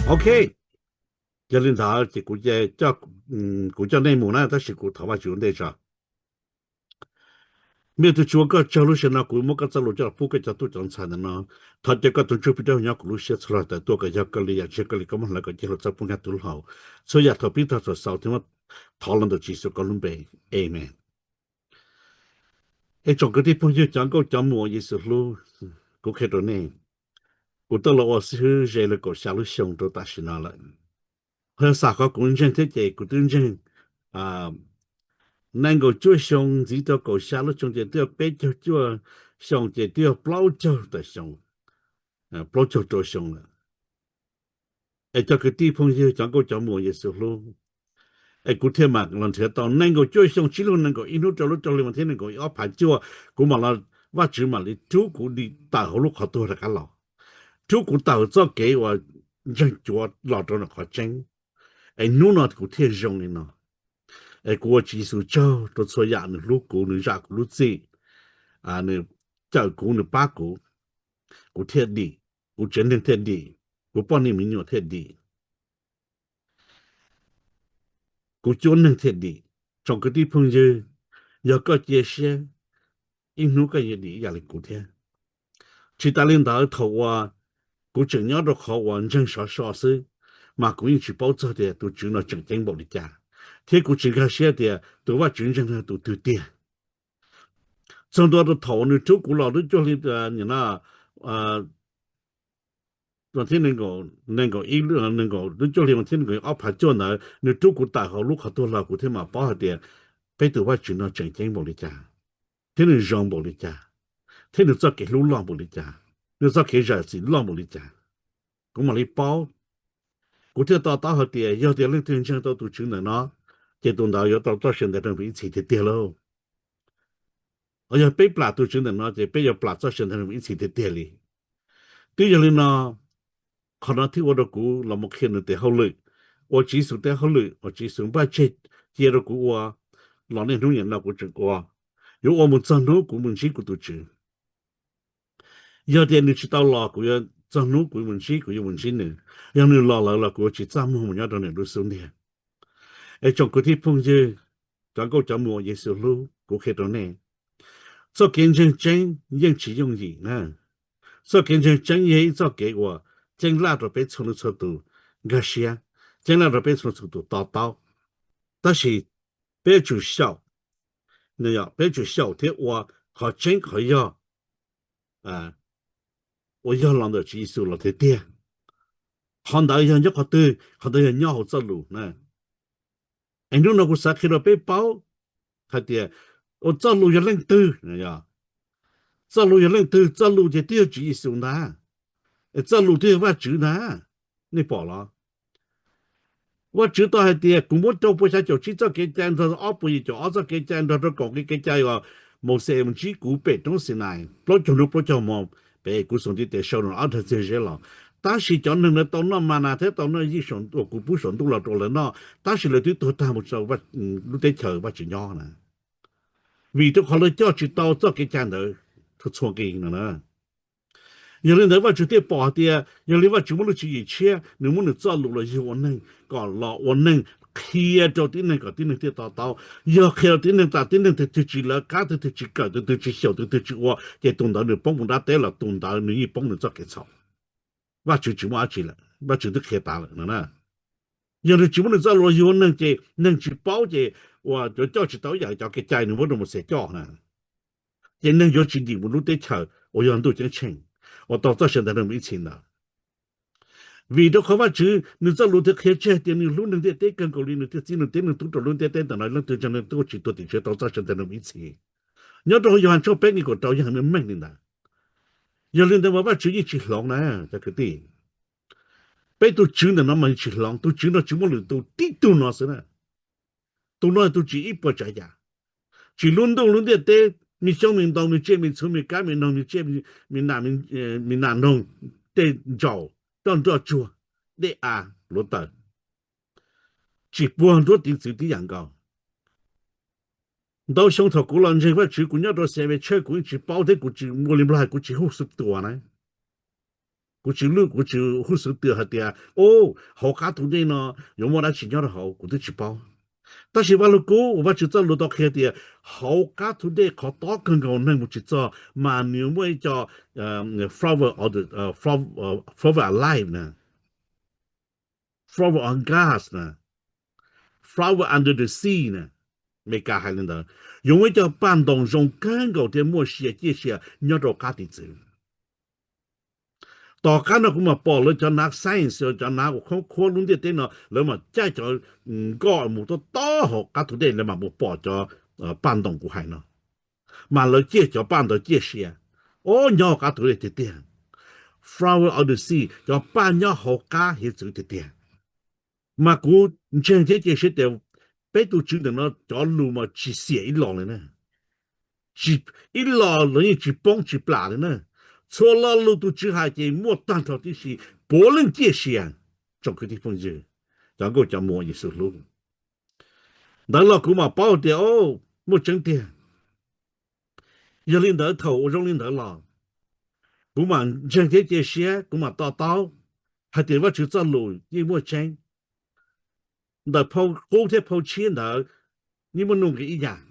Ok, yog li ntawd ces kuv coj nej mus na, tab sis kuv thov Vajtswv ua ntej tso. Me tus Tswv, ua koj tsaug, lub sij hawm no kuv muab koj txoj lus coj los pub koj cov tub cov ntxhais ntawm no. Thov caw koj tus Ntsuj Plig rov nyob kuv lub siab txhua lo lus tawm tuaj kom yog koj li yam ntshai koj li koj muab hlawv kom cia hluas txawb pub nkag tus hlau. Txhua yam thaum pib tag thaum xaus thiab muab thov los ntawm Tswv Yexus koj lub npe. Amees. Es tsoom kwv tij phooj ywg cov nkauj cov muam Yexus hlub, kuv qhia rau nej, kuv tuaj los ua xib hwb ze li kaum xya lub xyoo rau tam sim no lawm. Ho yog xam qhov kuv ntseeg thiab ces kuv twb ntseeg nees nkaum cuaj xyoo ntxiv rau kaum xya lub xyoo ces twb yog peb caug cuaj xyoo ces twb yog plaub caug tawm xyoo, plaub caug rau xyoo lawm. Es cov kwv tij phooj ywg cov nkauj cov muam Yexus hlub, es kuv thiaj mam los nrhiav tau nees nkaum cuaj xyoo tsib lub nees nkaum ib hnub rau lub rau hli mas thiab nees nkaum ob phav cuaj, kuv mam los, Vajtswv mam li rub kuv li tawm hauv lub qhov tuag rov qab los, rub kuv tawm txoj kev uas ntseeg cuav los rau nws qhov tseeb. Es hnub no kuv thiaj zoo li no. Es kuv ua Tswv Yexus tsaug rau txhua yam nws hlub kuv, nws zam kuv lub txim, nws cawm kuv, nws pab kuv, kuv thiaj dim, kuv tsev neeg thiaj dim, kuv poj niam me nyuam thiaj dim, kuv cuab neeg thiaj dim. Tsoom kwv tij phooj ywg, yog koj cia siab, ib hnub koj yuav dim ib yam li kuv thiab. Tsis tas li ntawd, thaum uas kuv tseem nyob rau qhov uas ntseeg sov so xwb, mas kuv yeej tsis paub txog tias tus Tswv no tseem ceeb npaum li cas, thiab kuv tsis nkag siab tias tus Vajtswv ntseeg no tus twg tiag. Txog ntua rau thaum uas nws rub kuv los lub cuaj hli, thiab nees nkaum ib, nees nkaum lub cuaj hli thiab nees nkaum ob phav cuaj ntawd, nws rub kuv tawm hauv lub qhov tuag los kuv thiaj mam paub hais tias peb tus Vajtswv no tseem ceeb npaum li cas, thiab nws zoo npaum li cas, thiab nws txoj kev hlub loj npaum li cas, nws txoj kev zam txim loj npaum li cas, kuv mam li paub. Kuv thiaj to taub hais tias yog tias leej twg ntseeg tau tus Tswv ntawm no, ces tus ntawd yuav tau txoj sia ntev rau mus ib txhis tiag tiag lauj. Yog peb plam tus Tswv ntawm no ces peb yuav plam txoj sia ntev rau mus ib txhis tiag tiag li. Twb yog li no, qhov no thiaj ua rau kuv los mus qhia nws tes hauj lwm, ua Tswv Yexus tes hauj lwm, ua Tswv Yexus npaj tseg cia rau kuv ua los niaj hnub niam no kuv tseem ua, yuav ua mus txog hnub kuv mus ntsib kuv tus Tswv. Yog tias nws tsis tau los, kuv yuav txog hnub kuv mus ntsib, kuv yuav mus ntsib nws. Yog nws los lawm los kuv yuav tsis txaj muag mus nyob rau nws lub xub ntiag. Es tsoom kwv tij phooj ywg, cov nkauj cov muam Yexus hlub, kuv qhia rau nej, txoj kev ntseeg tseeb yeej tsis yooj yim na. Txoj kev ntseeg tseeb yog ib txoj kev uas ceeb laj rau peb txhua leej txhua tus nkag siab, ceeb laj rau peb txhua leej txhua tus to taub. Tab sis peb yuav tsum xyaum, peb yuav tsum xyaum thiab ua qhov tseeb qhov yog, uas yog los ntawm Tswv Yexus los tiag tiag. Qhov ntawd yog nyob qhov twg? Qhov ntawd yog nyob hauv txoj lus na. Es hnub no kuv xav qhia rau peb paub hais tias, ua txoj lus yog leej twg? Txoj lus yog leej twg? Txoj lus ces twb yog Tswv Yexus ntag. Es txoj lus twb yog Vajtswv ntag. Nej pom los? Vajtswv tau hais tias kuv muab rau pua xya caum tsib txoj kev cai nrog ob puas yim caum ob txoj kev cai nrog rau kaum nqe kev cai uas Mauxes mus ntsib kuv pem roob Xinais plaub caug hnub plaub caug hmo, pem kuv xus ntiv tes sau no ob dag txiag zeb los. Tab sis cov neeg ntawd tau noj ma nas thiab tau noj yij uas kuv pub saum ntuj los rau lawv noj, tab sis lawv twb tuag tag mus rau lub teb chaws Vajtswv nyob na, vim rau qhov lawv coj tsis tau txoj kev cai ntawd txhua nqe no na. Yog li ntawd Vajtswv thiaj pom hais tias yog li Vajtswv muaj lub tswv yim tshiab, nws muab nws txoj lus los yug ua neeg kom los ua neeg qhia rau tib neeg kom tib neeg thiaj to taub. Yog qhia rau tib neeg tas tib neeg tus twg tsis lawv qab, tus twg tsis kawm, tus twg tsis xyaum, tus twg tsis ua, ces tus ntawd nws poob mus dab teb los tus ntawd nws yeej poob nws txoj kev txhaum. Vajtswv tsis muaj dab tsi lawm, Vajtswv twb qhia tas lawm no na. Yog nws tsis muab nws txoj lus los yug ua neeg ces neeg tsis paub ces uas yuav coj tsis tau ib yam cov kev cai nws muab rau Mauxes coj na. Ces neeg yuav tsis dim mus lub teb chaws uas yog ntuj ceeb tsheej uas tau txoj sia ntev rau mus ib txhis ntawd. Vim rau qhov Vajtswv nws txoj lus thiaj qhia tseg tias nws hlub neeg ntiaj teb kawg nkaus li, nws thiaj txib nws tib neeg tub rau lub ntiaj teb ntawm no, leej twg ntseeg nws tuaj tsis tuag tim tsev tau txoj sia ntev rau mus ib txhis. Nyob rau Yauhas tshooj peb nqe kaum rau yog meej meej li ntawd. Yog li ntawd mas Vajtswv yeej tsis hloov na cov kwv tij. Peb tus Tswv ntawm no mas tsis hloov, tus Tswv no tsis muaj lwm tus, tib tug no xwb na. Tus no tus tsim ib puas tsav yam, tsim lub ntuj lub ntiaj teb, me xyoob me ntoo, me tsiaj me txhu, me kab me noog, me tsiaj, me nas noog, tej ntsaum, roj nroj tsuag, dej av hluav taws, tsim puag nruab tiv txwv tib yam nkaus. Ntau xyoo thaum kuv los ntseeg Vajtswv, kuv nyob rau Seattle, kuv yeej tsis paub thiab kuv tsis ua li Nplog, kuv tsis huj xwb tua na. Kuv tsis lwj, kuv tsis huj xwv twm hais tias, o, hauv qab tus dej no yuav muaj dab tsi nyob rau hauv, kuv twb tsis paub. Tab sis Vaj Lug Kub uas Vajtswv txoj lus tau qhia tias hauv qab tus dej qhov tob kawg nkaus neeg mus tsis txog, mas nws muaj ib co flower of the, flower alive na, flower on grass na, flower under the sea na, Amelikas hais li ntawd, yuav muaj ib co paj ntoos zoo kawg nkaus thiab muaj sia ciaj sia nyob rau qab tiv txwv. Tom qab no kuv mam pom lawv cov nav science, cov nav uas khoob khuab lub ntiaj teb no, lawv mam caij cov nkoj mus tob tob hauv qab tus dej, lawv mam mus pom cov paj ntoos kuv hais no, mas lawv ciaj cov paj ntawd ciaj sia, o, nyob hauv qab tus dej tiag tiag. Flower of the sea, cov paj nyob hauv qab hiav txwv tiag tiag. Mas kuv ntseeg thiab cia siab tias peb tus Tswv ntawm no cov lus mas tsis xiam ib los li na, ib los los yeej tsis poob tsis plam li na. Txhua lo lus tus Tswv hais ces muaj tag nrho tib si, puav leej ciaj sia. Tsoom kwv tij phooj ywg, cov nkauj cov muam Yexus hlub, ntawd los kuv mam paub tias, o, muaj tseeb tiag. Yog li ntawd thaum ua zoo li ntawd los, kuv mam ntseeg thiab cia siab, kuv mam to taub hais tias Vajtswv txoj lus yeej muaj tseeb. Ntawm phau qub thiab phau tshiab ntawd yeej muaj nuj nqis ib yam,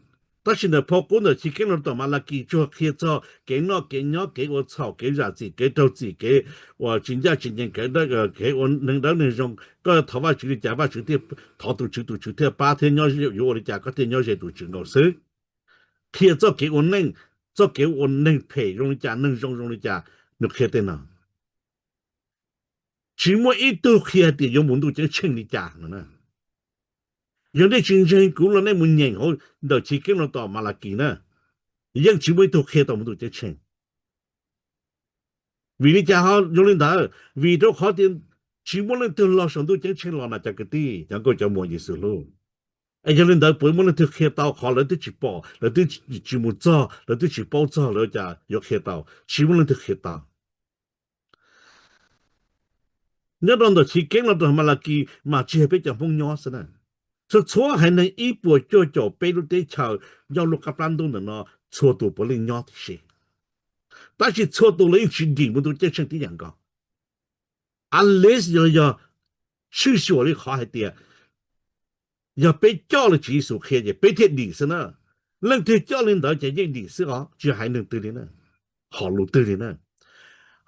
tab sis ntawm phau qub ntawm Chiv Keeb los tom Malakis tsuas qhia txog kev noj kev nyob, kev ua txhaum, kev zam txim, kev raug txim, kev uas tsis ncaj tsis ncees, kev ua neeg dawb neeg zoo, koj thov Vajtswv li cas Vajtswv thiaj, thov tus Tswv tus Tswv thiaj pab thiab, yuav ua li cas koj thiaj nyob ze tus Tswv nkaus xwb. Qhia txoj kev ua neej, txoj kev ua neeg phem zoo li cas, neeg zoo zoo li cas, nws qhia tej no. Tsis muaj ib tug qhia tias yuav mus ntuj ceeb tsheej li cas no. Yog nej tsis ntseeg kuv los nej mus nyeem hauv ntawm Chiv Keeb los tom Malakis na, yeej tsis muaj ib tug qhia tau mus ntuj ceeb tsheej. Vim li cas ho zoo li ntawd? Vim rau qhov tias tsis muaj leej twg los saum ntuj ceeb tsheej los na cov kwv tij, cov nkauj cov muam Yexus hlub. Es yog li ntawd puas muaj leej twg qhia tau qhov lawv twb tsis pom, lawv twb tsis mus txog, lawv twb tsis paub txog, lawv cas yuav qhia tau? Tsis muaj leej twg qhia tau. Nyob rau ntawm Chiv Keeb los rau Malakis mas tsis yog peb cov Hmoob nyob xwb na. Txhua txhua haiv neeg ib puas cuaj caum peb lub teb chaws nyob lub qab plab ntub ntawm no, txhua tus puav leej nyob tib si. Tab sis txhua tus los yeej tsis dim mus ntuj ceeb tsheej tib yam nkaus. At least yog, yog tshwj xyuas li qhov hais tias yog peb coj li Tswv Yexus qhia ces peb thiaj dim xwb na. Leej twg coj li ntawd ces yeej dim xwb os, tsis haiv neeg twg li na, hom lus twg li na.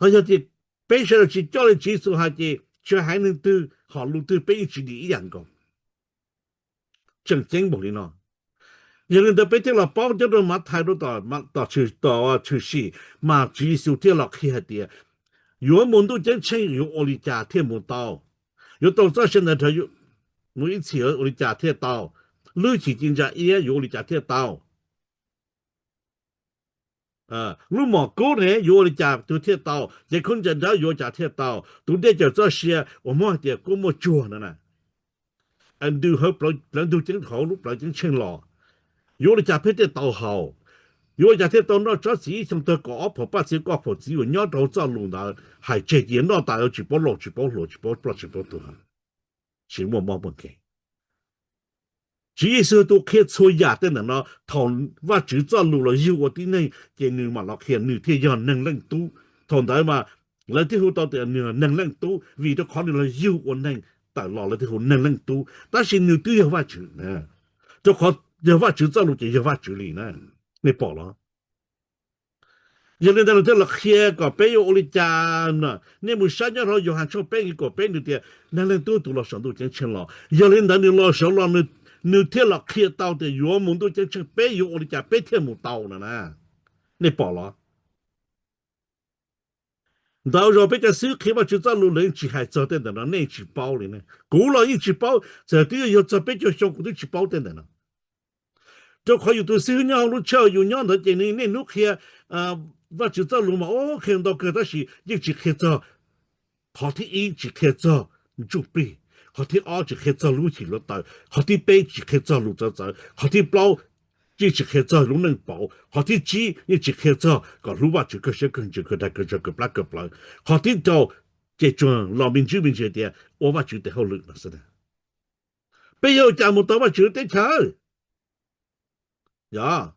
Ho yog tias peb sawv daws tsis coj li Tswv Yexus hais ces tsis haiv neeg twg hom lus twg peb yeej tsis dim ib yam nkaus. Tseem ceeb npaum li no. Yog li ntawd peb thiaj los paub nyob rau Mathais rau tom tshwm sim mas Tswv Yexus thiaj los qhia hais tias yuav mus ntuj ceeb tsheej yuav ua li cas thiaj mus tau, yuav tau txoj sia ntawd rau mus ib txhis ua li cas thiaj tau, lub hwj chim ci ntsa iab yuav ua li cas thiaj tau, lub mom kub ne yuav ua li cas tus thiaj tau, cev khaub ncaws dawb yuav ua cas thiaj tau, tus dej cawm txoj sia uas Hmoob hais tias kuab muaj tsuag no na, ntws hauv plawv ntug ceeb, hauv lub plawv ceeb tsheej los, yuav ua li cas peb thiaj tau haus, yuav ua li cas thiaj tau noj tsob txiv ib xyoo tag kaum ob phaum paj txiv kaum phaum txiv uas nyob rau hauv txoj lus ntawd hais tseg ces noj tas tsis paub laus tsis paub hluas tsis paub ploj tsis paub tuag, tsis muaj mob muaj nkeeg. Tswv Yexus tus qhia txhua yam tej ntawm no, thaum Vajtswv txoj lus los yug ua tib neeg ces nws mam los qhia nws thiaj yog Neeg Leej Tub. Thaum ntawd mas lawv thiaj hu tau tias nws Neeg Leej Tub, vim rau qhov nws los yug ua neeg tawm los lawv thiaj hu Neeg Leej Tub, tab sis nws twb yog Vajtswv, rau qhov yog Vajtswv txoj lus ces yog Vajtswv li na. Nej pom los? Yog li ntawd nws thiaj los qhia kom peb yuav ua li cas. Nej mus saib nyob rau Yauhas tshooj peb nqe kaum peb nws tias Neeg Leej Tub tus los saum ntuj ceeb tsheej los. Yog li ntawd nws los saud los nws thiaj los qhia tau tias yuav mus ntuj ceeb tsheej peb yuav ua li cas peb thiaj mus tau no na. Nej pom los? Ntau zaus peb cov xib hwb qhia Vajtswv txoj lus lawv yeej tsis hais txog tej ntawm no, nej tsis paub li ne. Kuv los yeej tsis paub, txawm twb yuav txog peb caug xyoo kuv twb tsis paub tej ntawm no. Rau qhov yus tus xib hwb nyob hauv lub tshawj yus nyob ntawd ces nws niaj hnub qhia Vajtswv txoj lus mas qhia ntau kawg tab sis yeej tsis qhia txog, qhov thib ib tsis qhia txog ntsuj plig, qhov thib ob tsis qhia txog lub hwj chim hluav taws, qhov thib peb tsis qhia txog lus txawv txawv, qhov thib plaub yeej tsis qhia txog lub neej pauv, qhov thib tsib yeej tsis qhia txog kom hlub Vajtswv kawg siab kawg ntsws kawg dag kawg zog kawg plab kawg plawv, qhov thib rau ces tsuas los me ntsis me ntsis tias ua Vajtswv tes hauj lwm no xwb. Peb yuav ua cas mus tau Vajtswv teb chaws? Yog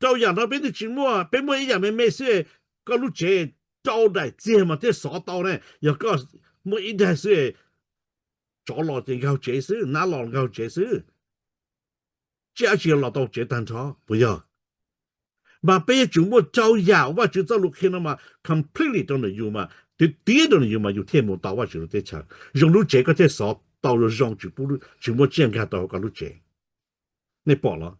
rau yam no peb twb tsis muaj, peb muaj ib yam me me xwb, koj lub tsev rau daim txiag mas thiaj xov tau ne. Yog koj muaj ib daig xwb, tsov los ces nkaug tsev xwb, nab los nkaug tsev xwb, tsis dab tsi los tau tsev tag nrho, puas yog? Mas peb yuav tsum muaj rau yam uas Vajtswv txoj lus qhia no mas completely rau ntawm yus mas, tiav tiav rau ntawm yus mas yus thiaj mus tau Vajtswv lub teb chaws. Zoo lub tsev koj thiaj xov tau zoo zoo, tsis muaj tsiaj nkag tau hauv koj lub tsev. Nej pom los?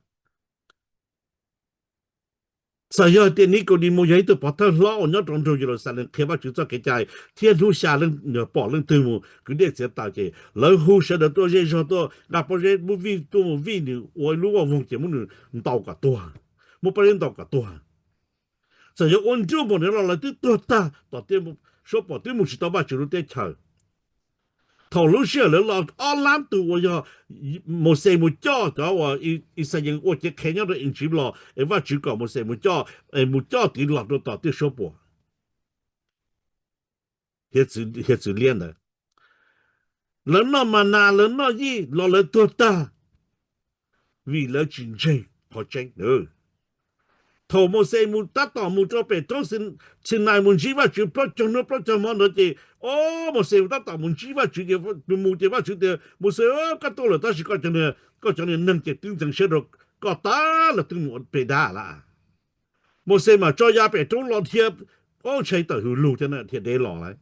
Txawm yog tias Nikodimus yog ib tug pov thawj hlob uas nyob rau nroog Yeluxalees qhia Vajtswv txoj kev cai thiab hnub xya pom leej twg mus kwv dej txiav taws ces lawv hu sawv daws tuaj zej zog tuaj nqa pob zeb muab vij tuaj mus vij nws ua ib lub vaj voog ces muab nws ntaus kom tuag, muab pob zeb ntaus kom tuag. Txawm yog ua nruj npaum nws los lawv twb tuag tag, suav pom twb mus tsis tau Vajtswv lub teb chaws. Thaum lub sij hawm lawv los ob lab tus uas yog Mauxes mus coj cov uas Ixayees ua cev qhev nyob rau Iziv los es Vajtswv kom Mauxes mus coj, mus coj tid los rau tom tiaj suab puam hiav txwv liab ntawd, lawv noj ma nas lawv noj yij los lawv tuag tag vim lawv tsis ntseeg qhov tseeb. Thaum Mauxes mus tab tom mus rau pem roob Txinais mus ntsib Vajtswv plaub caug hnub plaub caug hmo ntawd ces, o, Mauxes mus tab tom mus ntsib Vajtswv ces, mus ces Vajtswv tias, Mauxes, koj tuaj lawm tab sis koj cov niag neeg ces twb ntxeev siab rau koj tag, lawv twb mus ua pem dab lawm. Mauxes mam tso ya pem roob los dhia, ob ntshai tawm hws lug thiab dhia deb los lawm.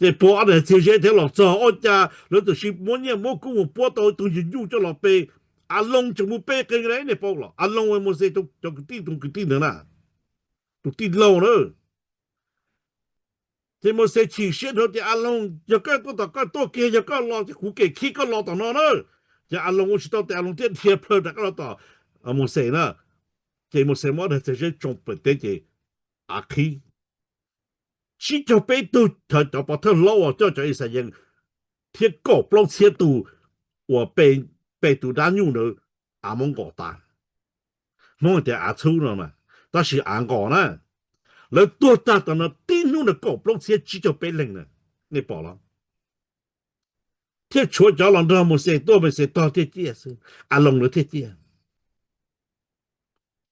Ces puag ob daim txiag zeb thiab los txog ua cas lawv txawm sis muab nyiaj muab kub mus puab tau ib tug yug nyuj coj los pe. Aloos tseem mus pe qee li nej paub los? Aloos Mauxes cov kwv tij, tus kwv tij ntawd na, tus tij laug na. Ces Mauxes chim siab dhau tias, Aloos, yog koj tuaj tom koj tuaj kiag, yog koj los ces kuv kem khib koj los tom no na. Ces Aloos ua tsis tau tes Aloos thiaj dhia plhaw rov qab los tom Mauxes na. Ces Mauxes muab ob daim txiag zeb tsoo pem teb ces av qhib. Tsib caug peb tug cov pov thawj hlob uas coj cov Ixayees thiab kaum plaub txhiab tus uas pe tus dab nyuj ntawd av muab nqos tas. Hmoob hais tias av txhub no mas, tab sis av nqos na. Lawv tuag tag tom no tib hnub ntawd kaum plaub txhiab tsib caug peb leeg na, nej pom los? Thiab tshuav cov los nrog Mauxes tuaj, Mauxes tog thiaj ciaj xwb, Aloos lawv thiaj ciaj.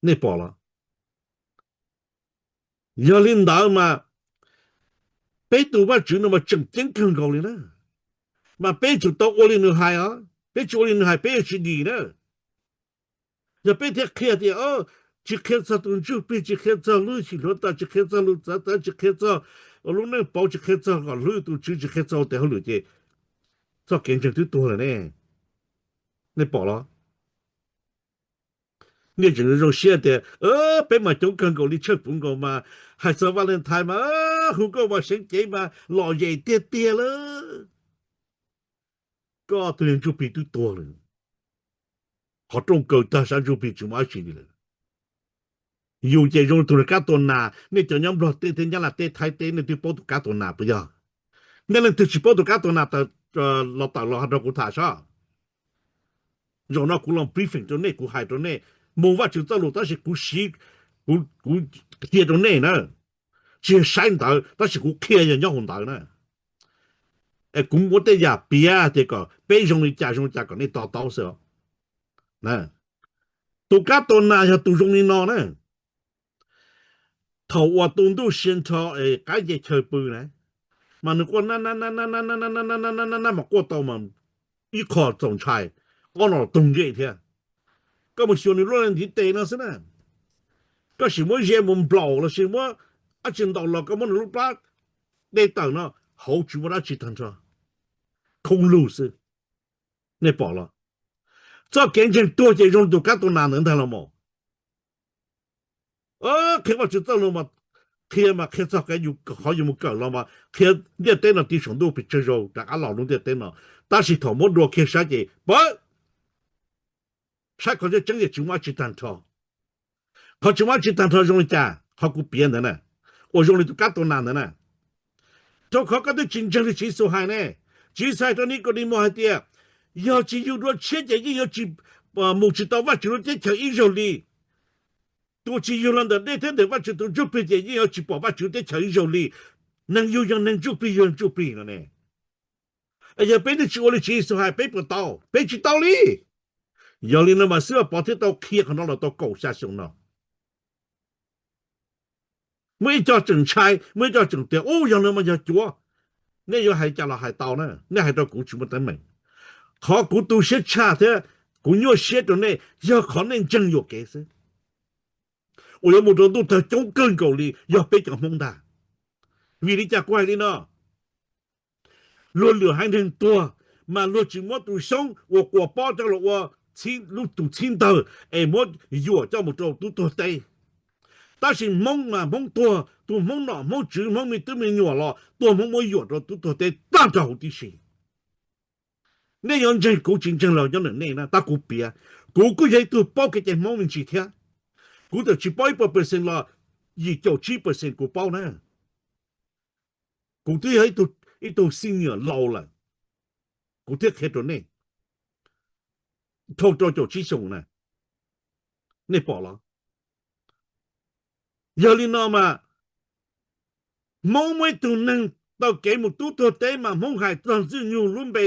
Nej pom los? Yog li ntawd mas peb tus Vajtswv no mas tseem ceeb kawg nkaus li na. Mas peb tsum tau ua li nws hais os, peb tsis ua li nws hais peb yuav tsis dim na. Yog peb thiaj qhia tias tsis qhia txog tus ntsuj plig, tsis qhia txog lub him hluav taws, tsis qhia txog lus txawv txawv, tsis qhia txog lub neej pauv, tsis qhia txog kom hlub tus Tswv, tsis qhia txog ua tes hauj lwm ces txoj kev ntseeg twb tuag lawm ne. Nej pom los? Nej tseem zoo siab tias peb mas coob kawg nkaus li, tshawj puv nkaus mas, hais txog Valentine mas hu koj ua seev cev mas lom zem tiag tiag lawm. Koj tus niag ntsuj plig twb tuag lawm. Qhov rooj kaw tag sab ntsuj plig tsis muaj dab tsi li lawm. Yus ces zoo tus kab tua nas, nej cov nyob Nplog teb thiab Nyab Laj teb, Thaib teb, nej twb paub tus kab tua nas puas yog? Nej leej twg tsis paub tus kab tua nas los tawm los rau kuv tham saib. Zaum no kuv los briefing rau nej, kuv hais rau nej mus Vajtswv txoj lus tab sis kuv siv, kuv qhia rau nej na. Tsis yog saib ntawv tab sis kuv qhia yog nyob hauv ntawv na. Es kuv muab tej yam piav tias kom peb zoo li cas zoo li cas kom nej to taub xwb os. Tus kab tua nas yog tus zoo li no na. Thaum uas tu ntuj sia nrho es qaib nce chaw pw na, mas nws quaj na na na na na na na na na na na mas quaj tau mas ib qho txaus ntshai, ob no los toog ntsej thiab. Koj mus xyuas nws lub ntiv tes no xwb na, koj sim muab ze mus nplaum los sis muab dab tsi ntaus los koj muab nws lub plab de tawm no, hauv tsis muaj dab tsi tag nrho, khoob lug xwb. Nej pom los? Txoj kev ntseeg tuag ces zoo li tus kab tua nas ntawd ntag los mas. Qhia Vajtswv txoj lus mas, qhia mas qhia txog qhov yus mus kawm los mas qhia ntiaj teb no tiv saum ntuj pes tsawg zaus rov qab los lub ntiaj teb no. Tab sis thaum muab dua kiag saib ces pab saib qhov tseeb tseeb ces tsis muaj dab tsi tag nrho. Qhov tsis muaj dab tsi tag nrho zoo li cas? Qhov kuv piav ntawd na, uas zoo li tus kab tua nas ntawd na. Rau qhov koj twb tsis ntseeg li Tswv Yexus hais ne. Tswv Yexus hais rau Nikaudimos hais tias, yog tsis yug dua tshiab ces yeej yuav tsis mus tsis tau Vajtswv lub teb chaws ib zaug li. Tus tsis yug los ntawm dej thiab ntawm Vajtswv tus Ntsuj Plig ces yeej yuav tsis pom Vajtswv lub teb chaws ib zaug li. Neeg yug yog neeg, ntsuj plig yog ntsuj plig no ne. Es yog peb twb tsis ua li Tswv Yexus hais peb puas tau? Peb tsis tau li. Yog li no mas xib hwb Pov thiaj tau qhia qhov no los tau kaum xya xyoo no. Muaj ib co tseem ntshai, muaj ib co tseem tias, ub, yog no mas yog cuav. Nej yuav hais cas los hais tau na, nej hais rau kuv tsis muaj teeb meem. Qhov kuv tu siab tshaj thiab kuv nyuaj siab rau nej yog qhov nej ntseeg yuam kev xwb, uas yuav mus rau ntuj tawg coob kawg nkaus li yog peb cov Hmoob ntag. Vim li cas kuv hais li no? Luag lwm haiv neeg tuag, mas luag tsis muab tus xyoob uas quas pob coj los ua lub tus txhib ntawg es muab yuam coj mus rau tub tuag teb. Tab sis Hmoob mas Hmoob tuag, tus Hmoob nom Hmoob tswv, Hmoob me tub me nyuam los tuag, Hmoob muab yuam rau tub tuag teb tag nrho huv tib si. Nej yuav ntseeg kuv tsis ntseeg los nyob ntawm nej na, tab kuv piav, kuv kuj yog ib tug paub kev cai Hmoob me ntsis thiab. Kuv txawm tsis paub ib puas percent los yim caum tsib percent kuv paub na. Kuv twb yog ib tug senior laus lawm, kuv thiaj qhia rau nej, dhau rau caum tsib xyoos na, nej pom los? Yog li no mas Hmoob muaj ib tug neeg taw kev mus tub tuag teb mas Hmoob hais txog Ntxwg Nyoog lub npe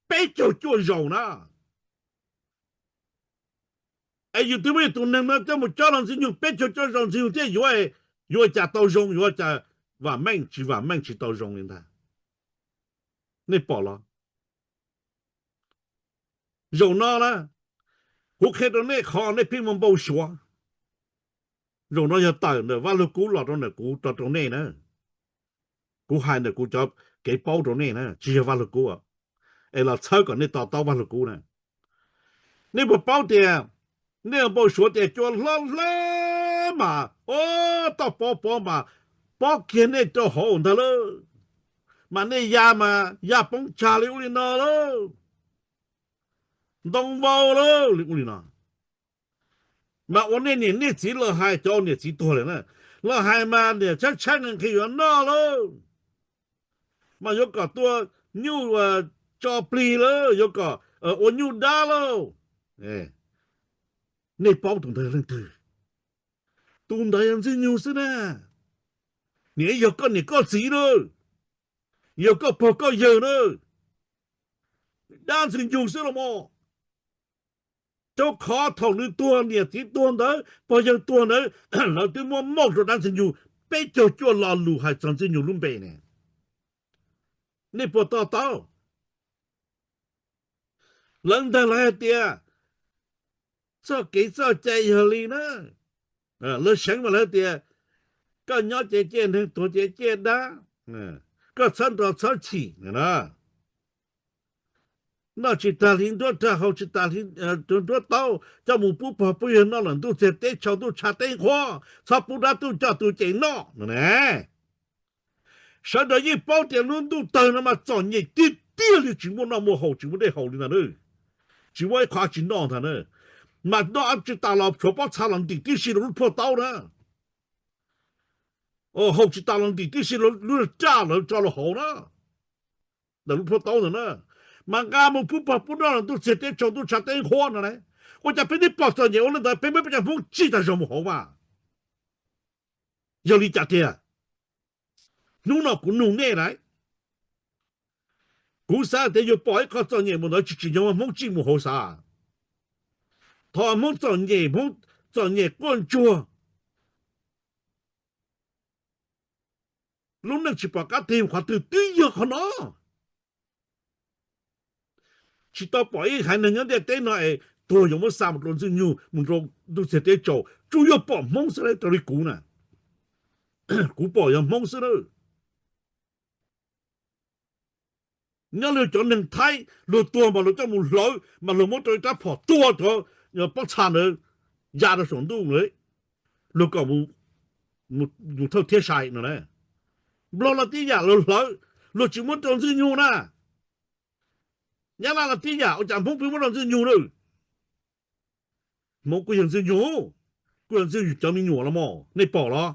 peb caug cuaj zaus na. Es yus twb muaj tus neeg no coj mus cob rau Ntxwg Nyoog peb caug cuaj zaus Ntxwg Nyoog thiaj yuav, yuav cas tau zoo, yuav cas vam meej, tsis vam meej tsis tau zoo li ntag. Nej pom los? Zaum no na, kuv qhia rau nej qhov nej pheej muaj npau suav. Zaum no yog tawm ntawm Vaj Lug Kub los rau ntawm kuv rau rau nej na. Kuv hais ntawm kuv cov kev paub rau nej na, tsis yog Vaj Lug Kub, es los txhawb kom nej to taub Vaj Lug Kub na. Nej puas paub tias, nej npau suav tias cua hlob hlob mas, o, toj pob pob mas, pob kiag nej rau hauv ntag lauj. Mas nej ya mas ya poob tsag li ub li no lauj, ntoo vau lauj, li ub li no. Mas ua nej niam nej txiv los hais, cov niam txiv tuag lawm na, los hais mas niam tshaib tshaib nqhis nqhis yuav noj lauj, mas yuav kom tua nyuj tso plig lauj, yuav kom ua nyuj dab lauj. Nej paub tus ntawd leej twg? Tus ntawd yog Ntxwg Nyoog xwb na. Niam yog koj niam koj txiv na, yog koj pog koj yawg na, dab Ntxwg Nyoog xwb los mas. Rau qhov thaum nws tuag, niam txiv tuag ntawd, pog yawg tuag ntawd, lawv twb muab mauj rau dab Ntxwg Nyoog peb caug cuaj lo lus hais txog Ntxwg Nyoog lub npe ne. Nej puas to taub? Lawv ntawd lawv hais tias txoj kev txoj cai yog li na. Lawv seev mas lawv tias koj nyob ces ciaj neeg, tuag ces ciaj dab, koj txhob nrog txhob chim na. Noj tsis tag hliv nruab rag, haus tsis tag hliv nruab taub, coj mus pub pog pub yawg noj lawm ntuj txiag teb tsaus ntuj tshav teb nqhuab, txhob pub dab tuj coj tus ces noj no ne. Sawv daws yeej paub tias lub ntuj tawg no mas txom nyem tiag tiag li, tsis muaj noj muaj haus, tsis muaj dej haus li ntag na. Tsis muaj ib qho tsis noj ntag na. Mas noj tsis tas los tshuav pob txha los ntim tib si rau lub plhuaj taub na. Haus tsis tas los ntim tib si lub raj lawv tso los hauv na, ntawm lub plhuaj taub ntawd na. Mas nqa mus pub pog pub noj los ntuj txiag teb tsaus ntuj tshav teb nqhuab no ne. Ua cas peb twb pom txom nyem ua li ntawd, peb muab peb cov Hmoob tsij tag zog mus hauv mas? Yog li cas tiag? Hnub no kuv nug nej lawm. Kuv xav tias yus pom ib qho txom nyem mus ntawd tsis tsim nyog Hmoob tsij mus hauv xav. Thaum Hmoob txom nyem, Hmoob txom nyem quaj ntsuag, lub neej tsis pom qab tig qhov twg twb yog qhov no. Tsis tau pom ib haiv neeg nyob ntiaj teb no es tuag yuav muab xa mus rau Ntxwg Nyoog, mus rau ntuj txiag teb tsaus, tsuas yog pom Hmoob xwb raws li kuv na. Kuv pom yog Hmoob xwb na. Nyob li cov neeg Thaib luag tuag mas luag coj mus hlawv mas luag muab rau ib rab phom tua cov pob txha ntawd ya rau saum ntuj lawm, luag kom mus thawj thiab sai no na. Nplog los tib yam, luag hlawv, luag tsis muab rau Ntxwg Nyoog na. Nyab Laj los tib yam, ua cas Hmoob pheej muab rau Ntxwg Nyoog na? Hmoob kuj yog Ntxwg Nyoog, kuj yog Ntxwg Nyoog cov me nyuam los mas, nej pom los?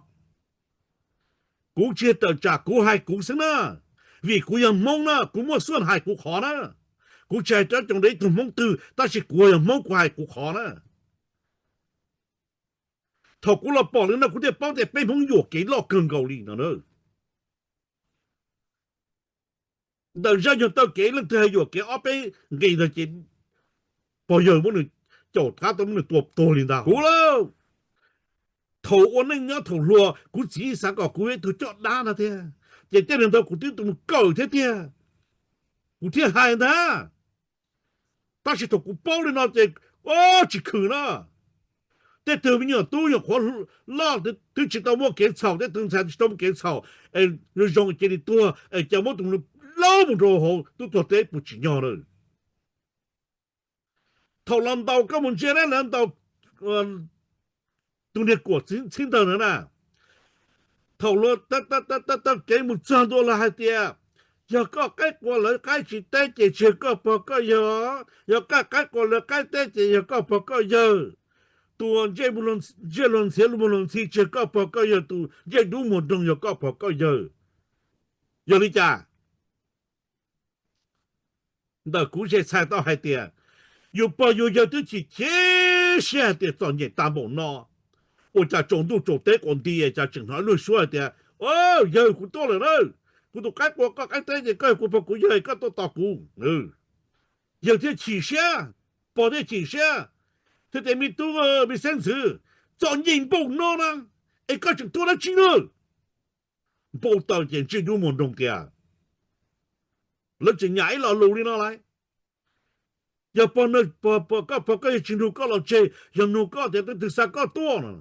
Kuv tsis tawm tsam, kuv hais kuv xwb na, vim kuv yog Hmoob na, kuv muaj xuaj hais kuv qhov na. Kuv tsis hais rab coom rau ib tug Hmoob twg, tab sis kuv yog Hmoob kuv hais kuv qhov na. Thaum kuv los pom li no kuv thiaj paub tias peb Hmoob yuam kev loj kawg nkaus li no na. Ntawm zaj nyuag taw kev leej twg hais yuam kev ob peb nqe ntawd ces pog yawg muab nws caum qab tau muab nws tua tuag li ntag. Kuv lauj, Thaum ua neej nyob thaum hluas kuv txiv xav kom kuv ua ib tug coj dab no thiab, ces tej neeg ntawd kuv twb mus kawm thiab tiag, kuv thiaj hais ntag. Tab sis thaum kuv paub li no ces, o, tsis khwm na. Tej tug me nyuam tub nyuam qhuav loj twb tsis tau muaj kev txhaum, tej tug ntxhais tsis tau muaj kev txhaum, es zoo zoo cia li tuag es cas muab tus laub mus rau hauv tub tuag teb puas tsim nyog na. Thaum los ntaus koj mus ntsia na, lawv ntaus tus niag Kuam txhiv ntawd na. Thaum luag taw kev mus txog ntua los hais tias, yog koj qaib qua lawv qaib tsis teb ces tsis yog koj pog koj yawg, yog koj qaib qua lawv qaib teb ces yog koj pog koj yawg. Tus ntsej luag ntxhi lub muag luag ntxhi tsis yog koj pog koj yawg, tus ntsej dub muag nroog yog koj pog koj yawg. Yog li cas? Ntawm kuv zej txhais tau hais tias, yus pog yus yawg twb chim chim siab hais tias txom nyem tag npaum no, ua cas tsaus ntuj tsaus teb quas nti cas tseem hnov luag suab hais tias, yawg, kuv tuaj lawm na, kuv tus qaib qua koj qaib teb ces koj yog kuv pog kuv yawg, koj tuaj tos kuv. Yawg thiaj chim siab, pog thiaj chim siab, thiaj tias, me tub, me xeeb ntxwv, txom nyem npaum no na, es koj tseem tuaj dab tsi na? Npau taws ces ntsej dub muag nroog tias, lawv tseem nyam ib lo lus li no lauj. Yog pog, koj pog koj yawg tsis nrug koj los tseg, yog nug koj tias tej tug xa koj tuaj no,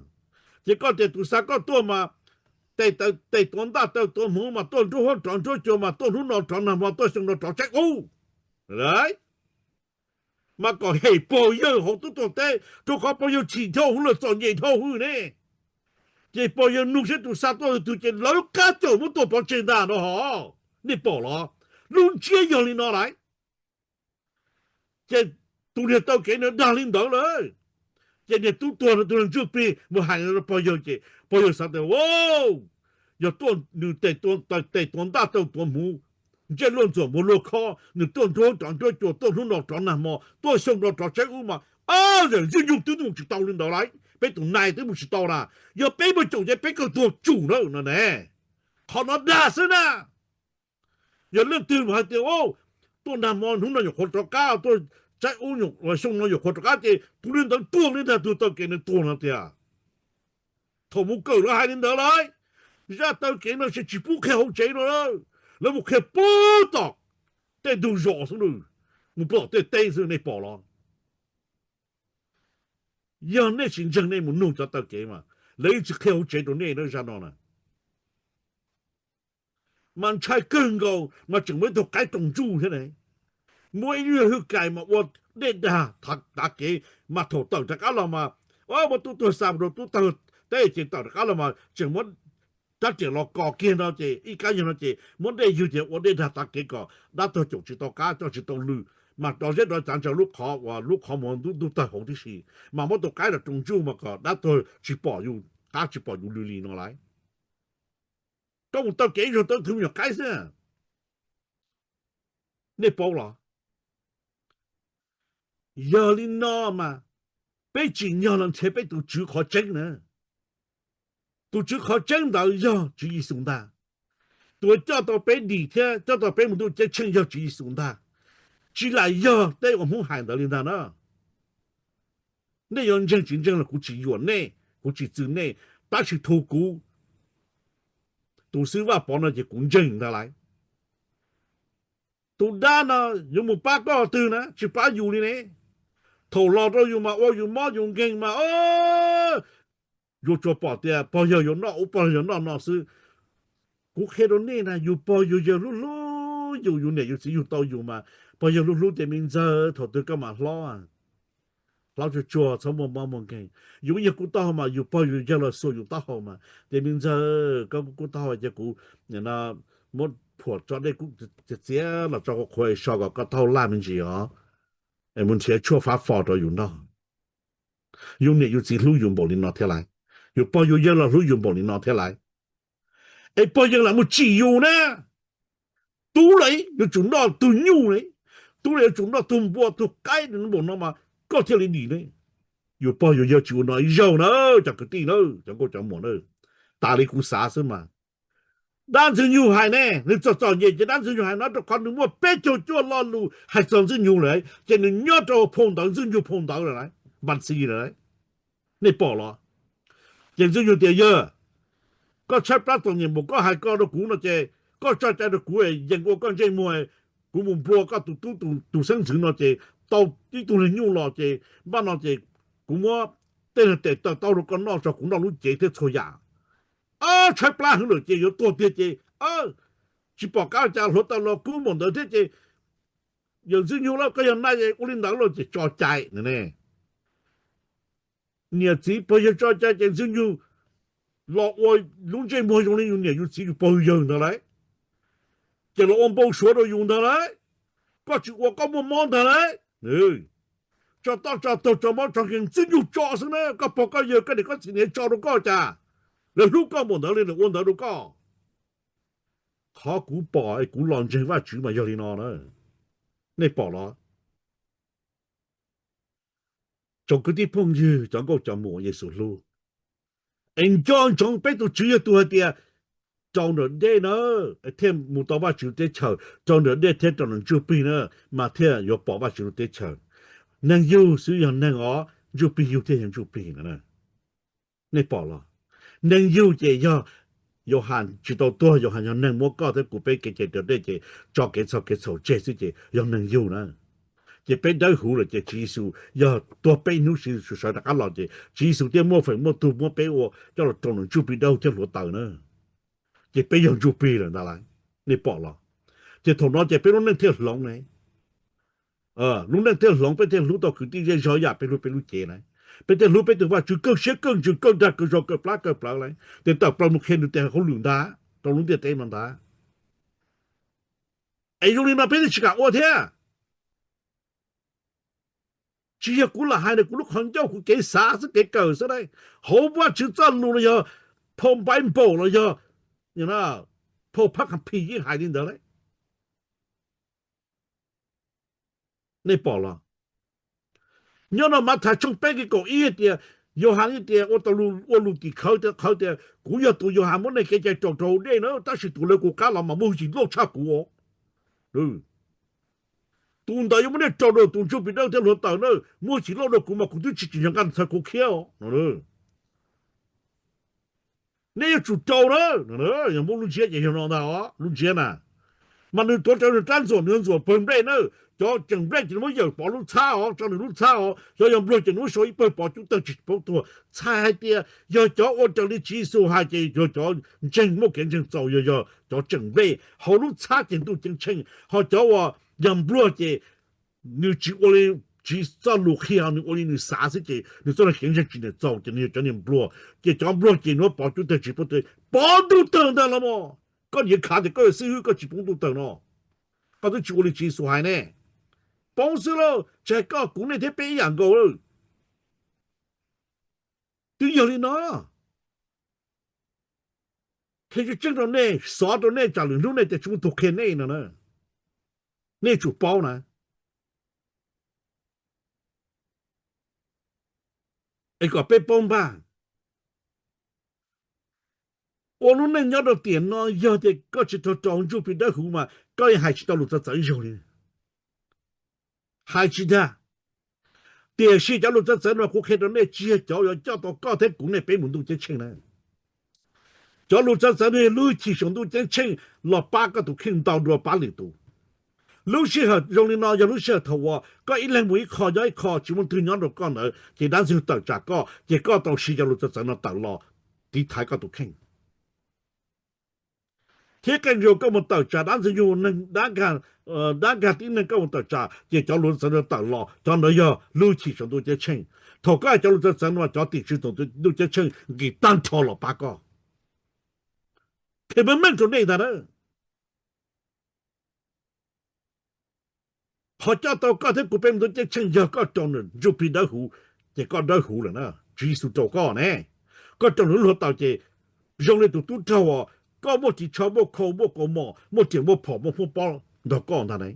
ces koj tias tus xa koj tuaj mas tes tuav ntaj taw tuav hmuv mas tuaj nruab huab rov nruab cua mas tuaj hnub no rov nag hmo tuaj xyoo no rov tsaib ub. Mas kom hem pog yawg hauv tub tuag teb, rau qhov pog yawg chim dhau hwv lawm, txom nyem dhau hwv ne. Ces pog yawg nug seb tus xa tuaj twg ces lawv qab caum muab tua pov tseg ntag no ho. Nej pom los? Lub ntsiab yog li no lauj. Ces tus niag taw kev no dag li ntawd lawm. Ces niag tub tuag no tus niag ntsuj plig mus hais pog yawg ces pog yawg xav tias, yog tuaj nws tes tuav ntaj taw tuav hmuv, ntsej luaj ntxuam muag luag khob, nws tuaj nruab rov nruab cua, tuaj hnub no rov nag hmo, tuaj xyoo no rov tsaib ub mas, ntxwg nyoog twb mus tsis tau li ntawd lauj, peb tus nais twb mus tsis tau na. Yog peb muaj caum ces peb kawg tuag tsum na no ne. Qhov no dag xwb na. Yog leej twg mas hais tias, tuaj nag hmo hnub no nyuam qhuav rov qab, tuaj tsaib ub xyoo no nyuam qhuav rov qab ces tus li ntawd tuag li ntag, tus taw kev no tuag no tiag. Thaum mus kawm lawv hais li ntawd lauj. Zaj taw kev no tsis pub qhia hauv tsev no, lawv mus qhia puag tom tej ntug zos xwb, mus puag tom tej teb xwb, nej pom los? Yog nej tsis ntseeg nej mus nug cov taw kev mas lawv yeej tsis qhia hauv tsev rau nej zaj no na. Mas ntshai kawg nkaus mas tseem muaj ib tug qaib roos ntsuj thiab ne. Muaj ib nyuag hwj kais mas ua dej dag tav kev, mas thaum tawm rov qab los mas, muab tub tuag xa rau tub tawg teb ces tawm rov qab los mas tseem muab rab riam los kos kiag no ces ib kab nyuag no ces muab dej ywg ces ua dej dag tav kev kom dab tuag caum tsis tau qab coj tsis tau lw. Mas rov zeb rov cav ntsaws lub qhov uas lub qhov muag ntub tawg hauv tib si, mas muab tus qaib los roos ntsuj mas kom dab tuag tsis pom yus qab tsis pom yus lw li no lauj. Koj mus taw kev ib zaug tau ib tug me nyuam qaib xwb, nej paub los? Yog li no mas peb tsim nyog los nrhiav peb tus tswv qhov tseeb na. Tus tswv qhov tseeb ntawd yog Tswv Yexus ntag. Tus uas coj tau peb dim thiab coj tau peb mus ntuj ceeb tsheej yog Tswv Yexus ntag. Tsis lam yog tej uas Hmoob hais ntawd li ntag na. Nej yuav ntseeg tsis ntseeg los kuv tsis yuam nej, kuv tsis txwv nej, tab sis thaum kuv tus xib Vaj Pov no ces kuv ntseeg ntag lauj. Tus dab no yuav mus pab koj twg na, tsis pab yus li ne. Thaum los rau yus mas ua yus mob yus nkeeg mas yuav tsuas pom tias pog yawg yuav noj ub pog yawg yuav noj no xwb. Kuv qhia rau nej na, yus pog yus yawg hlub hlub yus, yus niam yus txiv yug tau yus mas pog yawg hlub hlub tias me ntxawg thaum twg koj mam hlob, hlob tsuag tsuag txhob muaj mob muaj nkeeg. Yus ib nyuag kub taub hau mas yus pog yus yawg los xuas yus taub hau mas tias me ntxawg koj kub taub hau ces kuv muab phuam tso dej kub txias txias los tso qhuav qhuav so kom koj taub hau laj me ntsis os, es mus nrhiav tshuaj fab fo rau yus noj. Yus niam yus txiv hlub yus npaum li no thiab lauj, yus pog yus yawg los hlub yus npaum li no thiab lauj. Es pog yawg lam mus tsim yus na, tub los yuav tsum noj tug nyuj ne, tub los yuav tsum noj tug npua tug qaib npaum no mas koj thiaj li dim ne. Yus pog yus yawg tsis ua no ib zaug na, cov kwv tij na, cov nkauj cov muam na. Tas li kuv xav xwb mas. Dab ntxwg nyoog hais ne, nws txom txom nyem ces dab ntxwg nyoog hais no rau qhov nws muaj peb caug cuaj lo lus hais txog ntxwg nyoog lawm, ces nws nyob rau phau ntawv ntxwg nyoog phau ntawv lawm, npav txi lawm. Nej pom los? Ces Ntxwg Nyug tias, Yawg, koj tshaib plab txom nyem npaum koj hais ko rau kuv no ces koj tso cai rau kuv, yees ua koj ntsej muag, kuv mus nplua koj tus tub tus xeeb ntxwv no ces tau ib tug niag nyuj los ces npaj no ces kuv muab tej niag tes taw taub rau koj noj tso, kuv noj lub cev thiab txhua yam. Tshaib plab heev lawm ces yuav tuag tiag ces tsis pom qab cas, hluav taws los kub npaum ntawd thiab ces, yawm Ntxwg Nyug lauj, koj yog nai ua li ntawd lauj ces tso cai ne. Niam txiv pog yawg tso cai ces Ntxwg Nyug los ua lub ntsej muag zoo li yus niam yus txiv yus pog yawg ntawd lauj, ces los ua npau suav rau yus ntag lauj. Koj tsis ua koj muaj mob ntag lauj. Tso toj tso taug tso mob tso nkeeg Ntxwg Nyug tso xwb na, koj pog koj yawg koj niam koj txiv niam tso rau koj cas? Lawv hlub koj npaum ntawd li lawv ua ntawd rau koj. Qhov kuv pom es kuv los ntseeg Vajtswv mas yog li no na. Nej pom los? Tsoom kwv tij phooj ywg cov nkauj cov muam Yexus hlub, es nco ntsoov peb tus Tswv yog tus hais tias, rau nram dej na, thiaj mus tau Vajtswv lub teb chaws, rau nram dej thiab rau nram ntsuj plig na, mas thiaj yuav pom Vajtswv lub teb chaws. Neeg yug xwb yog neeg os, ntsuj plig yug thiaj yog ntsuj plig na. Nej pom los? Neeg yug ces yog Yauhas tsis tau tuag, Yauhas yog neeg muab koj thiab kuv peb kev cai raus dej ces tso kev txhaum kev txhaum tseg xwb ces yog neeg yug na. Ces peb dawb huv lawm ces Tswv Yexus yog tuag peb hnub Tswv Yexus sawv rov qab los ces Tswv Yexus thiaj muaj feem muaj tug muab peb ua coj los rau nram ntsuj plig dawb huv thiab hluav taws na. Ces peb yog ntsuj plig lawm ntag lauj. Nej pom los? Ces thaum no ces peb lub neej thiaj hloov ne. Lub neej thiaj hloov, peb thiaj hlub tau kwv tij zej zog yam peb hlub peb lub cev lauj. Peb thiaj hlub peb tus Vajtswv kawg siab kawg ntsws kawg dag kawg zog kawg plab kawg plawv lauj, ces tawm plaws mus qhia nws tes hauj lwm ntag rau lub ntiaj teb no ntag. Es zoo li no peb thiaj tsis kam ua thiab. Tsis yog kuv lam hais na, kuv lub qhov ncauj kuv kev xav xwb kev kawm xwb lauj. Hauv Vajtswv txoj lus los yog phau Npaiv Npaum los yog phau Phab Kham Phis yeej hais li ntawd lauj. Nej pom los? Nyob no Mathais tshooj peb nqe kaum ib tias, Yauhas tias ua tau ua lus tim khawv tias, khawv tias kuv yog tus Yauhas muab nej kev cai raus rau hauv dej na, tab sis tus lawv kuv qab los mas muaj hwj chim loj tshaj kuv os. Tus ntawd yuav muab nej raus rau tus ntsuj plig dawb thiab hluav taws na, muaj hwj chim loj dua kuv mas kuv twb tsis tsim nyog nqa nws txhawv kuv khiab os. Nej yuav tsum rau na. Yog muab lub ntsiab ces yog no ntag os, lub ntsiab na. Mas nws tuav rawv nws rab ntxuam, nws ntxuam pawg nplej na. Cov tseem nplej ces nws muab yawm pov lub txhab os, tso nws lub txhab os. Cov yog npluag ces nws muab sau ib pawg pov cub tawg tsis poob tuag. Txhais hais tias yog cov ua raws li Tswv Yexus hais ces yog cov ntseeg muaj kev ntseeg txaus, yog yog cov tseem nplej. Hauv lub txhab ces ntuj ceeb tsheej, ho cov uas yog npluag ces nws tsis ua li Tswv txoj lus qhia, nws ua li nws xav xwb ces nws txoj kev ntseeg tsis niam txaus ces nws yog cov niag npluag. Ces cov npluag ces nws muab pov cub tawg tsis poob tuag, pov ntuj tawg ntag los mas. Koj yuav khav tias koj yog xib hwb koj tsis poob ntuj tawg no, koj twb tsis ua li Tswv Yexus hais ne. Poob xwb lauj, tsis hais koj kuv nej thiab peb ib yam nkaus lawm. Twb yog li no, qhia tseeb tseeb rau nej, xov rau nej tsam lwm hnub nej tias tsis muaj tus qhia nej no na. Nej tsum paub na. Es kom peb paub npaj, ua lub neej nyob rau tiam no yog tias koj tsis tau raus ntsuj plig dawb huv mas koj yeej hais tsis tau lus txawv txawv zaug li. Hais tsis dag. Tiam sis cov lus txawv txawv no kuv qhia rau nej tsis yog cov yuav coj tau koj thiab kuv nej peb mus ntuj ceeb tsheej na. Cov lus txawv txawv no yog lub hwj chim saum ntuj ceeb tsheej los pab koj tus kheej ntau dua pab lwm tus. Lub sij hawm zoo li no yog lub sij hawm thaum uas koj ib leeg mus ib qho nyob ib qho tsis muaj leej twg nyob rau koj ntawd ces dab ntxwg tawm tsam koj ces koj tau siv cov lus txawv txawv no tawm los tiv thaiv koj tus kheej. Thiab qee zaus koj mus tawm tsam dab ntxwg nyoog neeg, dab nkag tib neeg koj mus tawm tsam ces cov lus txawv no tawm los, cov ntawd yog lub hwj chim saum ntuj ceeb tsheej. Thaum koj hais cov lus txawv txawv no cov tim tswv saum ntuj ceeb tsheej nqis tag nrho los pab koj. Qhia meej meej rau nej ntag na. Qhov coj tau koj thiab kuv peb mus ntuj ceeb tsheej yog koj raus ntsuj plig dawb huv, ces koj dawb huv lawm na, Tswv Yexus raus koj ne. Koj raus nws lub hluav taws ces zoo li tus tub rog uas koj muaj ris tsho muaj khau muaj kaus mom muaj riam muaj phom muaj phooj pob nrog koj ntag ne.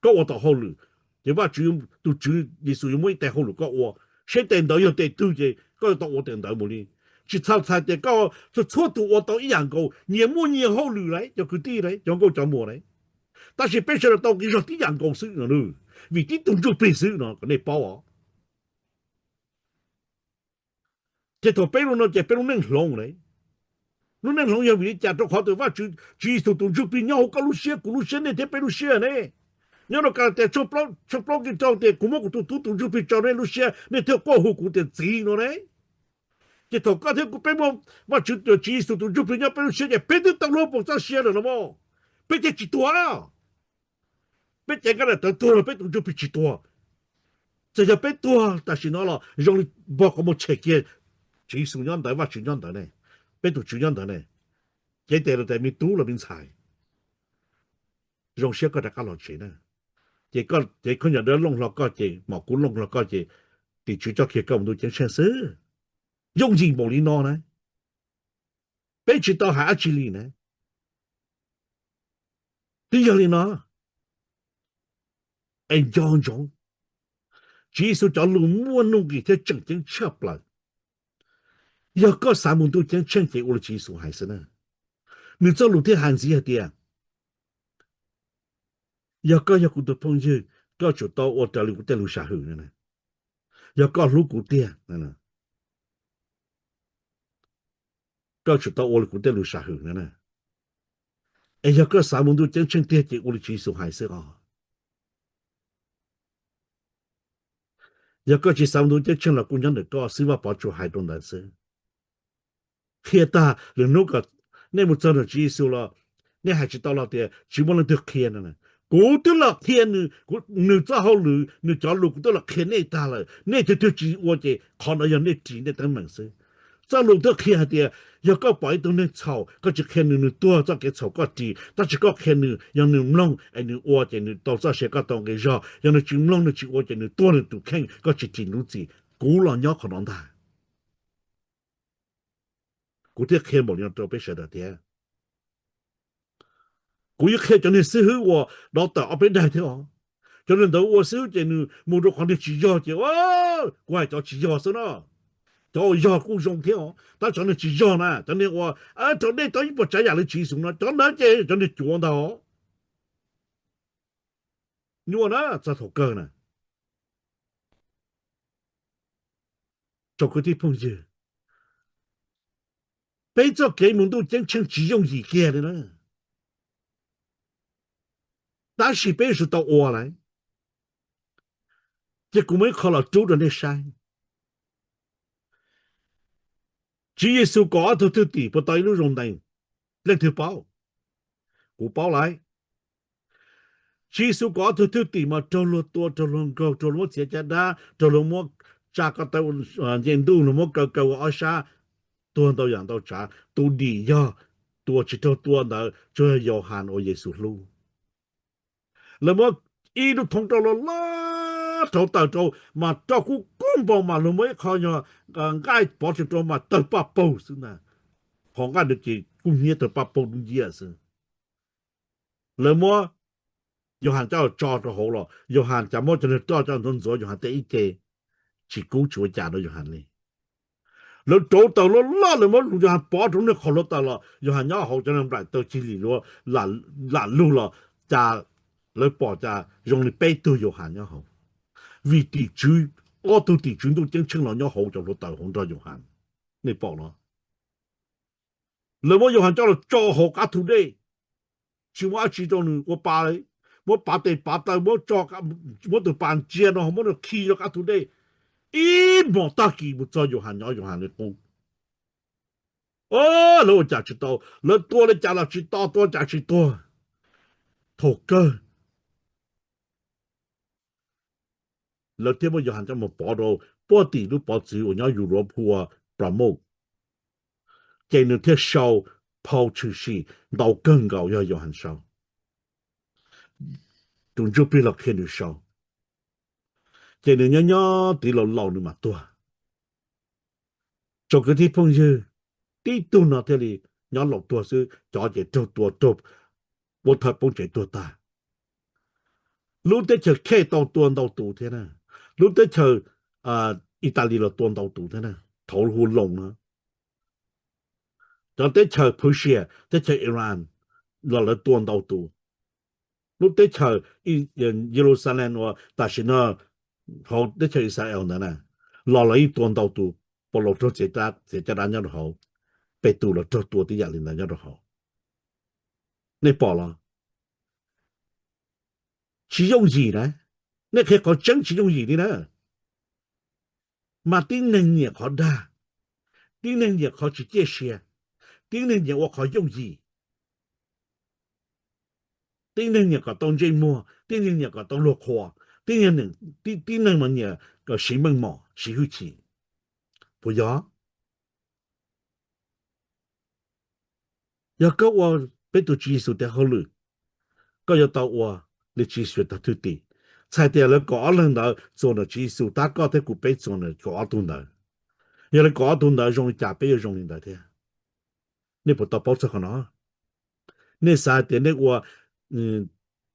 Koj ua tau hauj lwm ces Vajtswv, tus Tswv Yexus yuav muab ib tes hauj lwm koj ua, seb tes ntawd yog tes twg ces koj yuav tau ua tes ntawd mus li. Tsis txhob txhais tias koj txhua txhua tus ua tau ib yam nkaus, nyias muaj nyias hauj lwm lauj, cov kwv tij lauj, cov nkauj cov muam lauj. Tab sis peb sawv daws tau nqi zog tib yam nkaus xwb no, vim tib tug ntsuj plig xwb no kom nej paub os. Ces thaum peb lub no ces peb lub neej hloov lawm. Lub neej hloov yog vim li cas? Rau qhov tias Vajtswv, Tswv Yexus tus ntsuj plig nyob hauv koj lub siab, kuv lub siab, nej thiab peb lub siab ne. Nyob rau Kalatias tshooj plaub nqe rau tias, kuv muab kuv tus tub tus ntsuj plig tso nej lub siab, nej thiaj quaj hu kuv tias Txiv no ne. Ces thaum koj thiab kuv peb muaj Vajtswv, Tswv Yexus tus ntsuj plig nyob peb lub siab ces peb twb tau luag pum txoj sia lawm no mas. Peb thiaj tsis tuag. Peb cev nkaj dam tawv tuag los peb tus ntsuj plig tsis tuag. Txawm yog peb tuag tam sim no los zoo li npog qhov muag tshem kiag, Tswv Yexus nyob ntawd, Vajtswv nyob ntawd ne, peb tus Tswv nyob ntawd ne. Cev tes rau tias me tub los me ntxhais, zoo siab koj rov qab los tsev na. Ces koj cev khaub ncaws dawb looj hlo koj ces, mom kub looj hlo koj ces, tim tswv coj kiag koj mus ntuj ceeb tsheej xwb. Yooj yim npaum li no na. Peb tsis tau hais dab tsi li na. Twb yog li no, es nco ntsoov, Tswv Yexus cov lus muaj nuj nqis thiab tseem ceeb tshaj plaws. Yog koj xav mus ntuj ceeb tsheej ces ua li Tswv Yexus hais xwb na. Nws txoj lus thiaj hais ntxiv hais tias, yog koj yog kuv tus phooj ywg, koj tsum tau ua raws li kuv tej lus sam hwm na. Yog koj hlub kuv tiag, koj tsum tau ua li kuv tej lus sam hwm na. Es yog koj xav mus ntuj ceeb tsheej tiag ces ua li Tswv Yexus hais xwb os. Yog koj tsis xav mus ntuj ceeb tsheej los kuj nyob ntawm koj xwb, Vaj Pov tsuas hais rau ntawd xwb. Qhia tag lwm hnub kom nej mus txog nrog Tswv Yexus los nej hais tsis tau los tias tsis muaj leej twg qhia no. Kuv twb los qhia nws, nws txoj hauj lwm, nws cov lus kuv twb los qhia nej tag lawm, nej twb twb tsis ua ces qhov no yog nej ris nej teeb meem xwb. Txoj lus twb qhia hais tias yog koj pom ib tug neeg txhaum koj tsis qhia nws, nws tuag txoj kev txhaum koj ris, tab sis koj qhia nws, yog nws mloog es nws ua ces nws tau txoj sia, koj tau nqi zog, yog nws tsis mloog nws tsis ua ces nws tuag nws tus kheej, koj tsis ris nruv txim. Kuv los nyob qhov no ntag. Kuv thiaj qhia npaum li no rau peb sawv daws thiab. Kuv yeej qhia cov niag xib hwb uas dov tawm ob peb daig thiab os. Cov niag ntawd ua xib hwb ces nws mus rau qhov niag tsis yog ces kuv hais cov tsis yog xwb no. Cov uas yog kuj zoo thiab os, tab cov niag tsis yog na, cov niag uas raug dej tau ib puas tsav yam li Tswv Yexus no, cov ntawd ces cov niag cuav ntag os. Nyuaj na, txog thaum kawg na. Tsoom kwv tij phooj ywg, peb txoj kev mus ntuj ceeb tsheej tsis yooj yim kiag li na, tab sis peb yuav tsum tau ua lawm. Ces kuv muaj ib qho los rub rau nej saib. Tswv Yexus kom ob tug thwj tim puas tau ib lub zoo ntees? Leej twg paub? Kuv paub lawm. Tswv Yexus kom ob tug thwj tim mas raug luag tua, raug luag nkaug, raug luag muab txiav caj dab, raug luag muab tsa ko taw nce ntuj, luag muab kaw kaw ua ob sab, tuag ntau yam ntau tsav. Tus dim yog, tus uas tsis raug tua ntawd tsuas yog Yauhas uas Yexus hlub. Lawv muab ib lub thoob roj loj loj rauv taws rau mas roj kub kub npaum mas luag muab ib qho yog nqaij pov tseg rau mas tawg paj paug xwb ntag. Qhov nqaij ntawd ces kub hnyiab tawg paj paug dub nciab xwb. Lawv muab Yauhas coj los tso rau hauv los Yauhas cas muab cov niag roj coj ntxuav ntxuav Yauhas tej ib ce, tsis kub tsis ua cas rau Yauhas li. Lawv rauv taws loj loj, lawv muab Yauhas pov rau lub niag qhov hluav taws los Yauhas nyob hauv, cov niag nplaim taws cia li lam lug los cas lawv pom cas zoo li peb tug Yauhas nyob hauv, vim tim tswv, ob tug tim tswv ntuj ceeb tsheej los nyob hauv cov hluav taws hauv nrog Yauhas. Nej pom los, lawv muab Yauhas coj los tso hauv qab thu dej, tsis muaj dab tsi rau nws ua pa li, muab pav tes pav taw, muab tus pas ntsia no muab nws khi rau qab thu dej. Ib hmos tag kis mus txog Yauhas nyob, Yauhas li qub. Lawv ua cas tsis tau, lawv tua li cas los tsis tau, tua cas tsis tuag. Thaum kawg lawv thiaj muab Yauhas coj mus pov rau puag tim lub pov txwv uas nyob Europe hu ua Patmos, ces nws thiaj sau phau tshwm sim ntau kawg nkaus yog Yauhas sau. Tus ntsuj plig los qhia nws sau, ces nws nyob nyob tid laus laus nws mam tuag. Tsoom kwv tij phooj ywg, tib tug no thiaj li nyob laus tuag xwb, cov ces raug tua raug puab thawj poob tsev tuag tag. Lub teb chaws Czech tau tua ntau tus thiab na, lub teb chaws Italy los tua ntau tus thiab na, thaum hu loos no. Cov teb chaws Persia, teb chaws Iran los lawv tua ntau tus. Lub teb chaws Yeluxalees uas tam sim no hauv teb chaws Israel ntawd na, los lawv yeej tua ntau tus. Paulus raug txiav caj dab nyob rau hauv, Petus los raug tua tib yam li ntawd nyob rau hauv. Nej pom los? Tsis yooj yim na, nej qhia qhov tseeb tsis yooj yim li na. Mas tib neeg nyiam qhov dag, tib neeg nyiam qhov tsis ciaj sia, tib neeg nyiam ua qhov yooj yim, tib neeg nyiam kom tau ntsej muag, tib neeg nyiam kom tau luag qhuas, tib neeg, tib neeg mas nyiam kom siv meej mom siv hwj chim. Puas yog? Yog koj ua peb tus Tswv Yexus tes hauj lwm, koj yuav tau ua li Tswv Yexus tog thwj tim. Txhais tias lawv kaum ob leeg ntawd txuas ntawm Tswv Yexus tab koj thiab kuv peb txuas ntawm kaum ob tug ntawd. Yog li kaum ob tug ntawd zoo li cas peb yuav zoo li ntawd thiab? Nej puas tau paub txog qhov no? Nej xav hais tias nej ua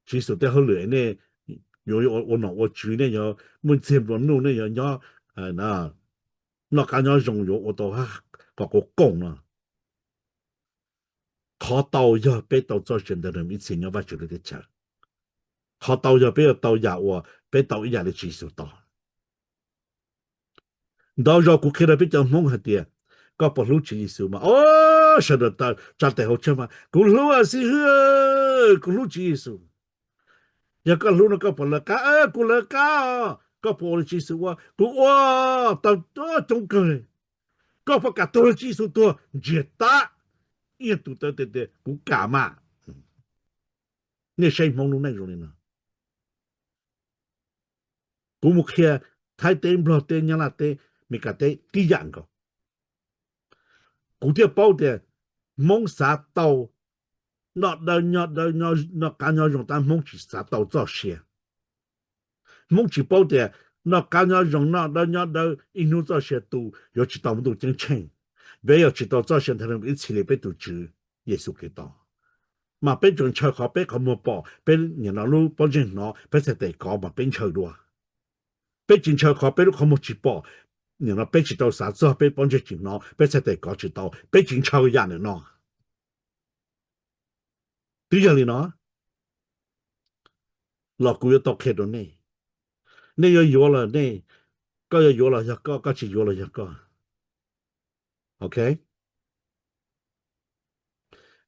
Tswv Yexus tej hauj lwm nej yuav ua nom ua tswv, nej yuav muaj txiag nplua nuj, nej yuav nyob noj qab nyob zoo, yuav ua tau kom quv qooj no. Qhov tau yog peb tau txoj sia ntawm ib txhis nyob Vajtswv lub teb chaws. Qhov tau yog peb yuav tau yam uas peb tau ib yam li Tswv Yexus tau. Ntau zaus kuv qhia rau peb cov Hmoob hais tias, koj puas hlub Tswv Yexus mas, o, sawv daws taw tsa tes hauv tsheb mas, kuv hlub xib hwb, kuv hlub Tswv Yexus. Yog koj hlub no koj puas lawv qab? Kuv lawv qab os. Koj puas ua li Tswv Yexus ua? Kuv ua tau coob kawg li. Koj puas kam tuag li Tswv Yexus tuag? Ntsiag tab. Ib tug tawv tias kuv kam mas. Nej saib Hmoob lub neej zoo li no. Kuv mus qhia Thaib teb, Nplog teb, Nyab Laj teb, Meskas teb tib yam nkaus. Kuv thiaj paub tias Hmoob xav tau noj dawb nyob dawb, noj qab nyob zoo tab Hmoob tsis xav tau txoj sia. Hmoob tsis paub tias noj qab nyob zoo, noj dawb nyob dawb ib hnub txoj sia tu yuav tsis tau muaj ntuj ceeb tsheej. Peb yuav tsis tau txoj sia ntawm ib txhis li peb tus Tswv Yexus Khetos. Mas peb tseem ntshaw qhov peb qhov muag pom, peb nim no lub pob ntseg hnov, peb txhais tes kov mas peb ntshaw dua. Peb tsis ntshaw qhov peb lub qhov muag tsis pom, nim no peb tsis tau xav txog, peb pob ntseg tsis hnov, peb txhais tes kov tsis tau, peb tsis ntshaw yam ntawm no. Twb yog li no los kuv yuav tau qhia rau nej. Nej yuav yuav los nej, koj yuav yuav los yog koj, koj tsis yuav los yog koj. Ok.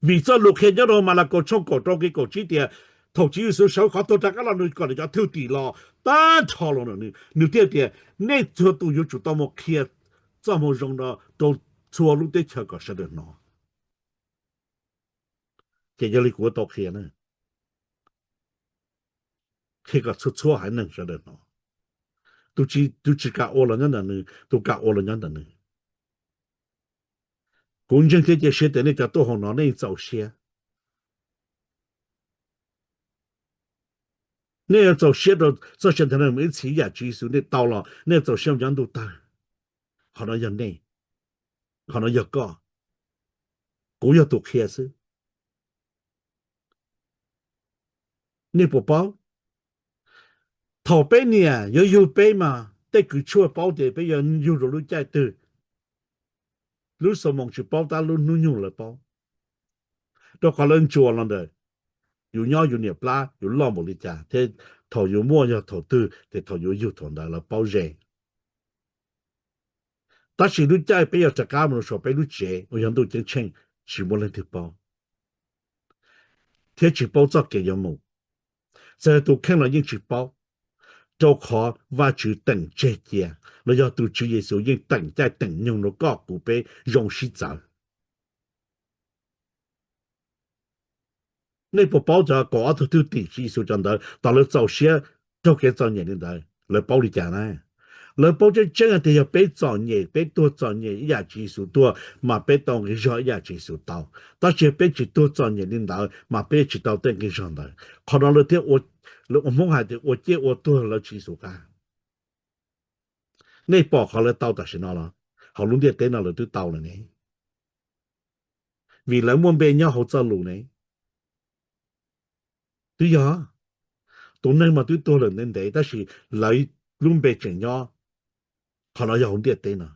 Vim txoj lus qhia nyob rau Malakaus tshooj kaum rau nqe kaum tsib tias, thaum Tswv Yexus sawv qhov tuag rov qab los nws kom nws cov thwj tim los tag nrho los, nws thiaj tias, nej txhua tus yuav tsum tau mus qhia txoj moo zoo no rau txhua lub teb chaws kom sawv daws hnov. Ces yog li kuv yuav tau qhia na, qhia kom txhua txhua haiv neeg sawv daws hnov. Tus tsis kam ua los nyob ntawm nws, tus kam ua los nyob ntawm nws. Kuv ntseeg thiab cia siab tias nej cov tuaj hauv no nej txaus siab. Nej yuav txaus siab rau txoj sia ntawm ib txhis yam Tswv Yexus nej tau los nej txaus siab nyob ntuj tawg. Qhov no yog nej, qhov no yog koj, kuv yog tus qhia xwb. Nej puas paub? Thaum peb niam yuav yug peb mas tej kws tshuaj paub tias peb yuav yug rau lub caij twg. Lub xoo moos tsis paub tab lub hnub nyoog lawv paub. Rau qhov lawv ntsuas los ntawm yus nyob yus niam plab yus loj npaum li cas thiab thaum yus muaj yog thaum twg ces thaum yuav yug thaum ntawd lawv paub ze. Tab sis lub caij peb yuav rov qab mus rau saum peb lub tsev uas yog ntuj ceeb tsheej tsis muaj leej twg paub thiab tsis paub txoj kev yuav mus. Txawm tus kheej los yeej tsis paub, rau qhov Vajtswv teem tseg cia, los yog tus Tswv Yexus yeej teem caij teem nyoog rau koj kuv peb zoo sib txawv. Nej puas paub cov kaum ob tug thwj tim Tswv Yexus cov ntawd tau lawv txaus siab raug kev txom nyem li ntawd lawv paub li cas na? Lawv paub tseeb tseeb hais tias yog peb txom nyem, peb tuag txom nyem ib yam Tswv Yexus tuag mas peb tau nqi zog ib yam Tswv Yexus tau. Tab sis peb tsis tuag txom nyem li ntawd mas peb tsis tau tej nqi zog ntawd. Qhov no lawv thiaj, lawv ua Hmoob hais tias ua ciaj ua tuag lawv Tswv Yexus qab. Nej pom qhov lawv tau tam sim no los hauv lub ntiaj teb no lawv twb tau lawm ne, vim lawv muaj npe nyob hauv txoj lus ne. Twb yog tus neeg mas twb tuag lawm ntev ntev tab sis lawv lub npe tseem nyob, qhov no yog hauv ntiaj teb no.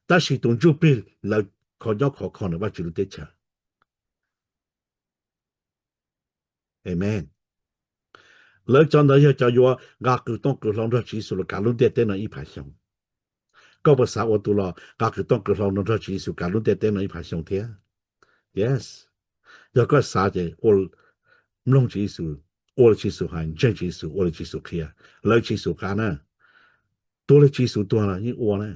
Tab sis tus ntsuj plig lawv kho nyob khov kho ntawm Vajtswv lub teb chaws. Amen. Lawv cov ntawd yog cov yuav nqa qws tooj qws hlau nrog Tswv Yexus los kav lub ntiaj teb no ib phav xyoo. Koj puas xav ua tus los nqa kwv tooj kwv hlau no nrog Tswv Yexus kav lub ntiaj teb no ib phav xyoo thiab? Yes. Yog koj xav ces ua, mloog Tswv Yexus, ua li Tswv Yexus hais, ntseeg Tswv Yexus, ua li Tswv Yexus qhia, lawv Tswv Yexus qab na, tua li Tswv Yexus tuag los yeej ua na.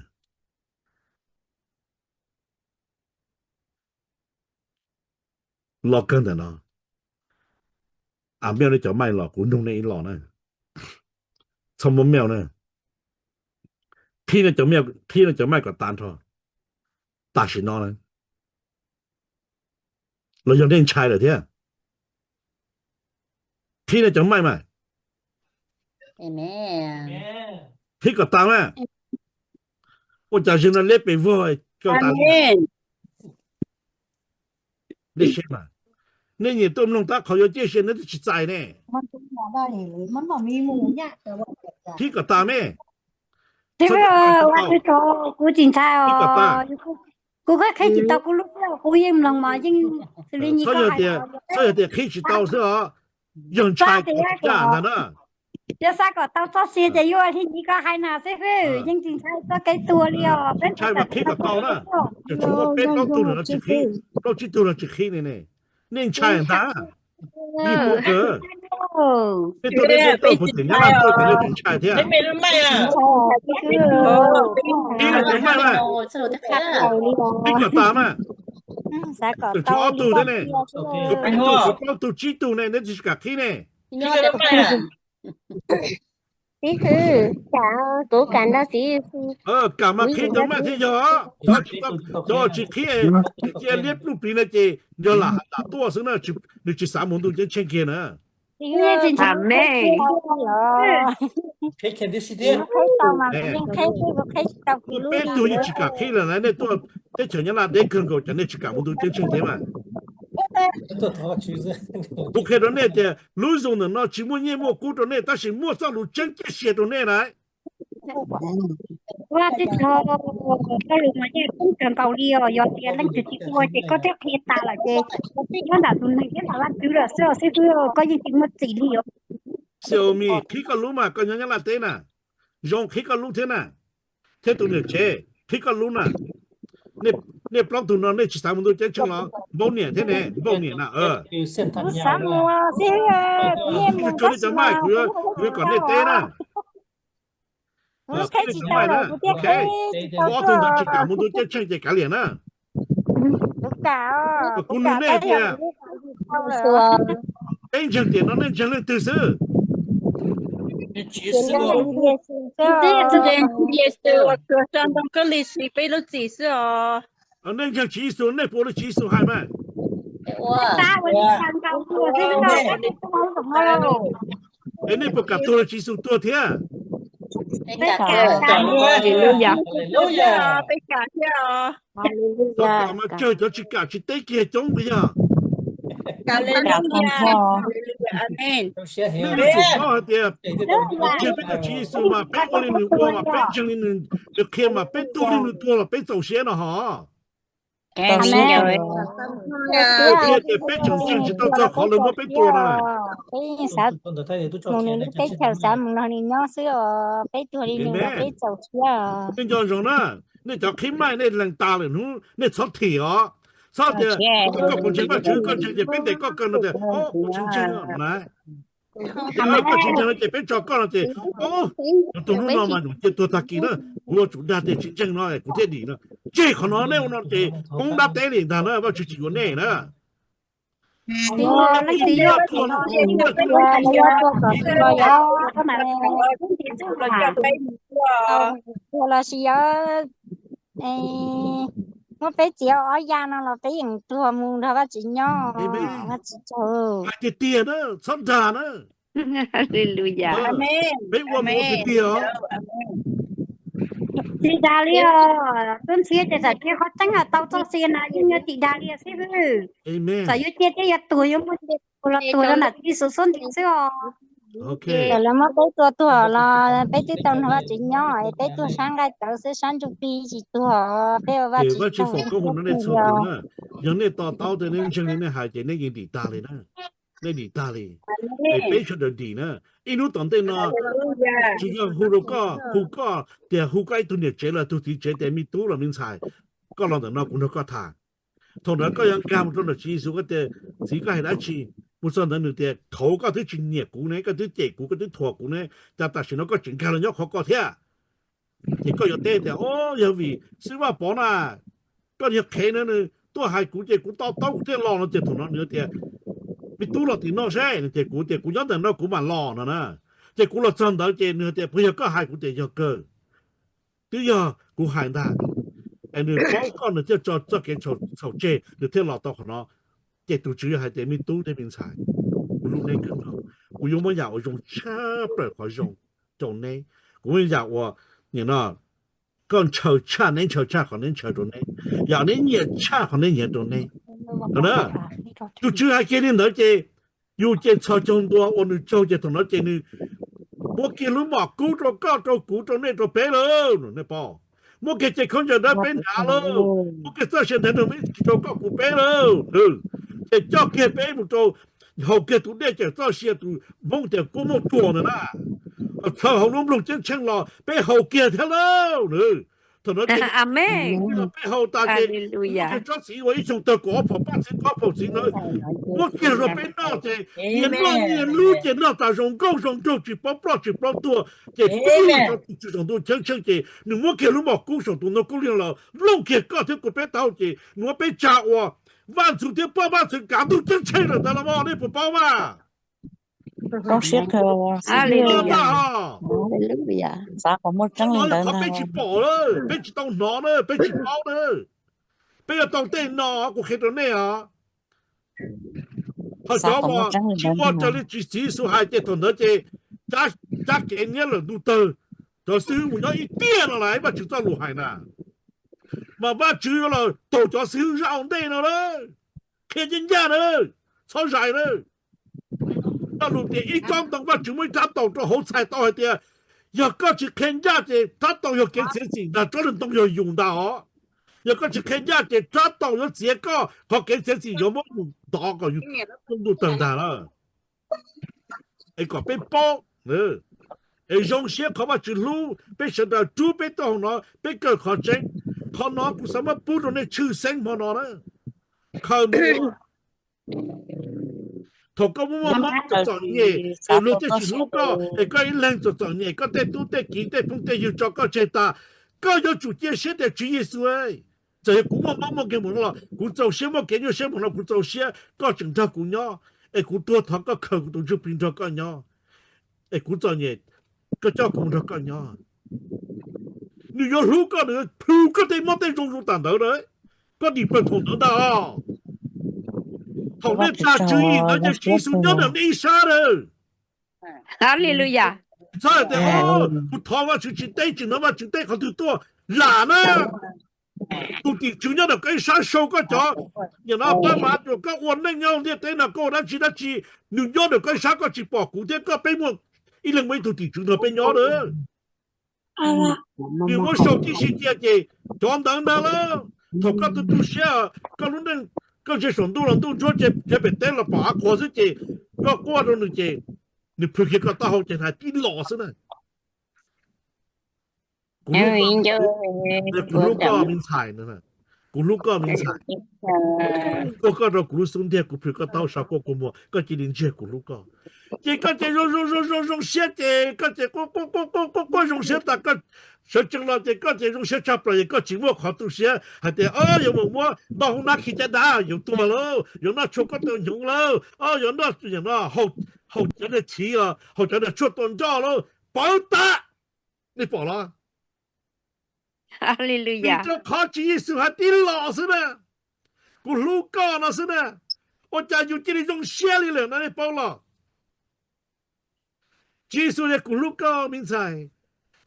Los kawg ntawm no, a, mej li cov maij los kuv nug nej ib los na, txhob muab mej na, qhib, qhib no cov maij kom tas nrho tam sim no na, los yog nej ntshai lawm thiab? Qhib no cov maij mas, qhib kom tas mas. Ua cas zeeg no liab pes vog kawg tas li? Nej seb mas, nej nyiam tuaj mloog tab qhov yuav ciaj sia nej twb tsis txais ne. Qhib kom tas me. Kuv tsis ntshai os. Kuv qhib tsis tau kuv lub, kuv yeej mloog mas yeej xws li nyi koj hais. Txhob yog tias qhib tsis tau xwb os, yog ntshai kuv tsis caj ntag na. Yog xav kom tau txoj sia ces yuav li nyi koj hais na xib fwb, yeej tsis ntshai txoj kev tuag li os. Ntshai mas qhib kom tau na. Tseem tshuav muaj peb plaub tug lawm no tsis qhib, plaub tsib tug no tsis qhib ne ne. Nej ntshai ntag. Lig ua kawg. Nej tuaj deb deb tuaj puag tim Nyab Laj tuaj ces nej tseem ntshai thiab. Qhib los cov maij mas, qhib kom tas mas. Tseem tshuav ob tug thiab ne. Tshuav peb tug, tshuav plaub tug tsib tug ne, nej tsis kam qhib ne. Xib hwb, kam, kuv kam ntag xib hwb. Kam mas qhib cov maij thiaj yog. Cov tsis qhib, cia liab pluj plig no ces yog lam has tas tuaj xwb na, nws tsis xav mus ntuj ceeb tsheej kiag na. Kuv peb tug yeej tsis kam qhib lawm na, nej tuaj teb chaws Nyab Laj deb kawg nkaus cas nej tsis kam mus ntuj ceeb tsheej thiab mas. Kuv qhia rau nej tias lub zoo ntawm no tsis muaj nyiaj muaj kub rau nej tab sis muaj txoj lus tseeb ciaj sia rau nej na. Ua tib tug, koj lus mas yeej poob kawg nkaus li os, yog tias leej twg tsis ua ces koj thiaj qhia tas lawm ces nyob nram tus neeg thiab nram Vajtswv lawm xwb os xib fwb, koj yeej tsis muaj txim li os. Xiaomi, qhib koj lub mas, koj nyob Nyab Laj teb na, zoo qhib koj lub thiab na, thiab tus niam tsev qhib koj lub na. Nej plaub tug no nej tsis xav mus ntuj ceeb tsheej los? Npaum niam thiab ne, npaum niam na. Kuv xav mus xwb, kuv yeej mus tab sis mas kuv yuav kom nej teb na. Kuv qhib tsis tau lawm, kuv thiaj qhib tsis tau. Ob tug ntawd tsis kam mus ntuj ceeb tsheej ces kav liam na. Kuv kam, kuv nug nej tias, peb ntseeg tiam no nej ntseeg leej twg xwb? Peb lub txim xwb os. Nej ntseeg Tswv Yexus nej puas ua li Tswv Yexus hais mas? Es nej puas kam tuag li Tswv Yexus tuag thiab? Peb kam thiab. Txhob kam mas tsawg cov tsis kam tsis teb kiag coob li yog. Nej yuav tsum paub hais tias ntseeg peb tus Tswv Yexus mas peb ua li nws ua mas peb ntseeg li nws qhia mas peb tuag li nws tuag los peb txaus siab no hos. Qhia tias peb tseem ntseeg tsis tau txog qhov lawv muab peb tua no. Mus nws lub teb chaws xav mus nrog nws nyob xwb os, peb tuag li nws los peb txaus siab. Nej nco ntsoov na, nej cov qhib maij nej lees tas lawm hnub nej txhob thim os. Txhob tias koj puas ntseeg Vajtswv, koj ntseeg ces peb ntes koj kawg no tias, o, kuv tsis ntseeg na. Koj tsis ntseeg no ces peb tso koj no ces, o, tus hnub no mas cia tuag tag kis na, kuv yuav tsum dag tias tsis ntseeg no kuv thiaj dim no. Tseg qhov no, nej ua no ces poob dab teb li ntag na, Vajtswv tsis yuav nej na. Los sis yog muab peb txiav ob ya no los peb yeej tuag mus nrog Vajtswv nyob, Vajtswv tsaug. Hais tiag tiag na, txhob dag na. Peb ua mus tiag tiag os. Tsis dag li os, tub ntxhiab ces txawm qhia qhov tseeb los tau txoj sia na, yeej yuav tsis dag li xib fwb. Txawm yuav ciaj thiab yuav tuag yuav muaj cia tuag los tuag rau nram Tswv Yexus xub ntiag xwb os. Txawm lawv muab peb tua tuag los peb twb tau nrog Vajtswv nyob, peb tuag sab nqaij tawv xwb, sab ntsuj plig tsis tuag, peb ua Vajtswv tsaug. Yog nej to taub tias nej ntseeg li nej hais ces nej yeej dim tag li na. Nej dim tag li. Es peb sawv daws dim na. Ib hnub tom ntej no, tsis yog hu rau koj, hu koj tias hu koj ib tug niam tsev los tug txiv tsev tias me tub los me ntxhais, koj los ntawm no kuv nrog koj tham. Thaum ntawd koj yuav nkag mus rau ntawm Tswv Yexus koj tias, txiv, koj hais dab tsi? Mus txog ntawd nws tias, thaum koj twb tsis nyiam kuv ne, koj twb cem kuv, koj twb thuam kuv ne, cas tam sim no koj tseem nkag los nyob qhov koj thiab? Ces koj yuav teb tias, o, yog vim xib Vaj Pov na, koj niag qhev na, nws tuaj hais kuv ces kuv to taub kuv thiaj los no. Ces thaum no nws tias, me tub los tim no seb, ces kuv tias kuv nyob ntawm no kuv mam los no na. Ces kuv los txog ntawd ces nws tias, puas yog koj hais? Kuv tias yog kawg, twb yog kuv hais ntag. Es nws paub koj nws thiaj tso txoj kev txhaum tseg nws thiaj los tau qhov no. Ces tus Tswv yog hais tias, me tub thiab me ntxhais, kuv hlub neb kawg nkaus, kuv yuav muab yam uas zoo tshaj plaws qhov zoo rau neb. Kuv muab yam uas, nim no, koj ntshaw tshaj, neb ntshaw tshaj qhov neb ntshaw rau neb, yam neb nyiam tshaj qhov neb nyiam rau neb. Tus Tswv hais kiag li ntawd ces yus ces txhos caug ntua uas nws tsaug ces thaum no ces nws muab kiag lub mom kub rau koj rau kuv rau nej rau peb lawm, nej paub. Muab kiag cev khaub ncaws dawb peb hnav lawm, muab kiag txoj sia ntaiv nrog me kis rau koj kuv peb lawm. Ces coj kiag peb mus rau, haus kiag tus dej cawm txoj sia tus Hmoob tias kub muaj tuag ntawd na, txhawv hauv lub nploog ceeb tsheej los peb haus kiag thiab lawm. Thaum no ces peb haus tas ces muab kiag tsob txiv uas ib xyoos tawg kaum ob phaum paj txiv kaum ob phaum txiv ntawd, muab kiag rau peb noj ces nyias noj nyias lub ces noj tas zoo nkauj zoo nraug tsis paub ploj tsis paub tuag. Ces peb tso tus Tswv saum ntuj ceeb tsheej ces nws muab kiag lub mom kub saum tus ntoo kub liag los nplooj kiag koj thiab kuv peb taub ces nws muab peb tsa ua Vaj Ntxwv thiab Poj Vaj Ntxwv kav ntuj ceeb tsheej lawm ntag los mas nej puas paub mas? Zoo siab kawg. Xav kom muaj tseeb li ntawd qhov peb tsis pom na, peb tsis tau hnov na, peb tsis paub na. Peb yuav tau tej no kuv qhia rau nej os. Qhov cov uas tsis ua raws li Tswv Yexus hais ces thaum ntawd ces cab kev nyiab lawm ntuj tawg, cov xib hwb mus nyob ib tiag no lawm, Vajtswv txoj lus hais na. Mas Vajtswv yuav los taug cov xib hwb zaj ua ntej no lawm. Qhia ncaj ncaj na, txhob zais na. Txoj lus tias ib tsob ntoo Vajtswv muab ib rab taus rau hauv txhais tau hais tias yog koj tsis qhia ncaj ces rab taus yog kev txiav txim ntag, tsob ntoo yog yus ntag os. Yog koj tsis qhia ncaj ces rab taus yuav txiav koj, qhov kev txiav txim yuav muab yus ntov kom yus ntuj tawg ntag lawm. Es kom peb paub, es zoo siab qhov Vajtswv hlub peb sawv daws rub peb tuaj hauv no, peb kawm qhov tseeb. Qhov no kuv xav muab pub rau nej tshwj xeeb hmo no na. Khaws mus, thaum koj muaj muaj mob txom txom nyem es luag tej tsis hlub koj es koj ib leeg txom txom nyem, koj tej tub tej kiv tej phooj tej ywg tso koj tseg tas, koj yuav tsum cia siab tias Tswv Yexus, txawm yog kuv muaj mob muaj nkeeg mus no los kuv txaus siab, muaj kev nyuaj siab mus no kuv txaus siab, koj tseem nrog kuv nyob, es kuv tuag thov koj khaws kuv tus ntsuj plig nrog koj nyob, es kuv txom nyem koj coj kuv mus nrog koj nyob. Nws yuav hlub koj, nws yuav plhws koj tej mob tej zoo zoo tas ntawd na. Koj dim plaws thaum ntawd ntag. Thaum nej tsa tswv yim ntawd ces Tswv Yexus nyob ntawm nej ib sab lawm. Txhob hais tias, kuv thov Vajtswv tsis teb, tsis hnov Vajtswv teb qhov twg tuaj. Lam na, tus tim tswv nyob ntawm koj ib sab sau koj cov, nim no pab mas rau koj ua neej nyob ntiaj teb no koj ua dab tsi dab tsi, nws nyob ntawm koj ib sab, koj tsis pom kuv thiab koj peb muaj ib leeg muaj ib tug tim tswv nrog peb nyob na. Nws muab sau tib si cia ces cov ntawd ntag lauj. Thaum koj tu tu siab, koj lub neej, koj ntsia saum ntuj los ntuj ntsuab, ntsia pem teb los pom av qhuav xwb ces koj quaj rau nws ces nws plhws kiag koj taub hau ces hais tib los xwb na. Kuv hlub koj, kuv hlub koj me ntxhais, kuv hlub koj me ntxhais. Tuag koj rau kuv lub xub ntiag, kuv plhws koj taub hau, so koj kua muag, koj cia li ntsiag kuv hlub koj. Ces koj ces zoo zoo zoo zoo zoo siab ces koj ces quaj quaj quaj quaj zoo siab tas koj sawv tsees los ces koj ces zoo siab tshaj plaws ces koj tsis muaj qhov tu siab hais tias, o, yuav mus muab ntau hoob nab khi caj dab, yuav tuag lauj, yuav noj tshuaj koj tau hnyuv lauj, o, yuav noj, haus cov niag chiv, haus cov niag tshuaj tua nroj lauj, pawv tas. Nej pom los? Vim rau qhov Tswv Yexus hais tib los xwb na, kuv hlub koj no xwb na, ua cas yus cia li zoo siab li lawm no nej paub los? Tswv Yexus tias kuv hlub koj me ntxhais,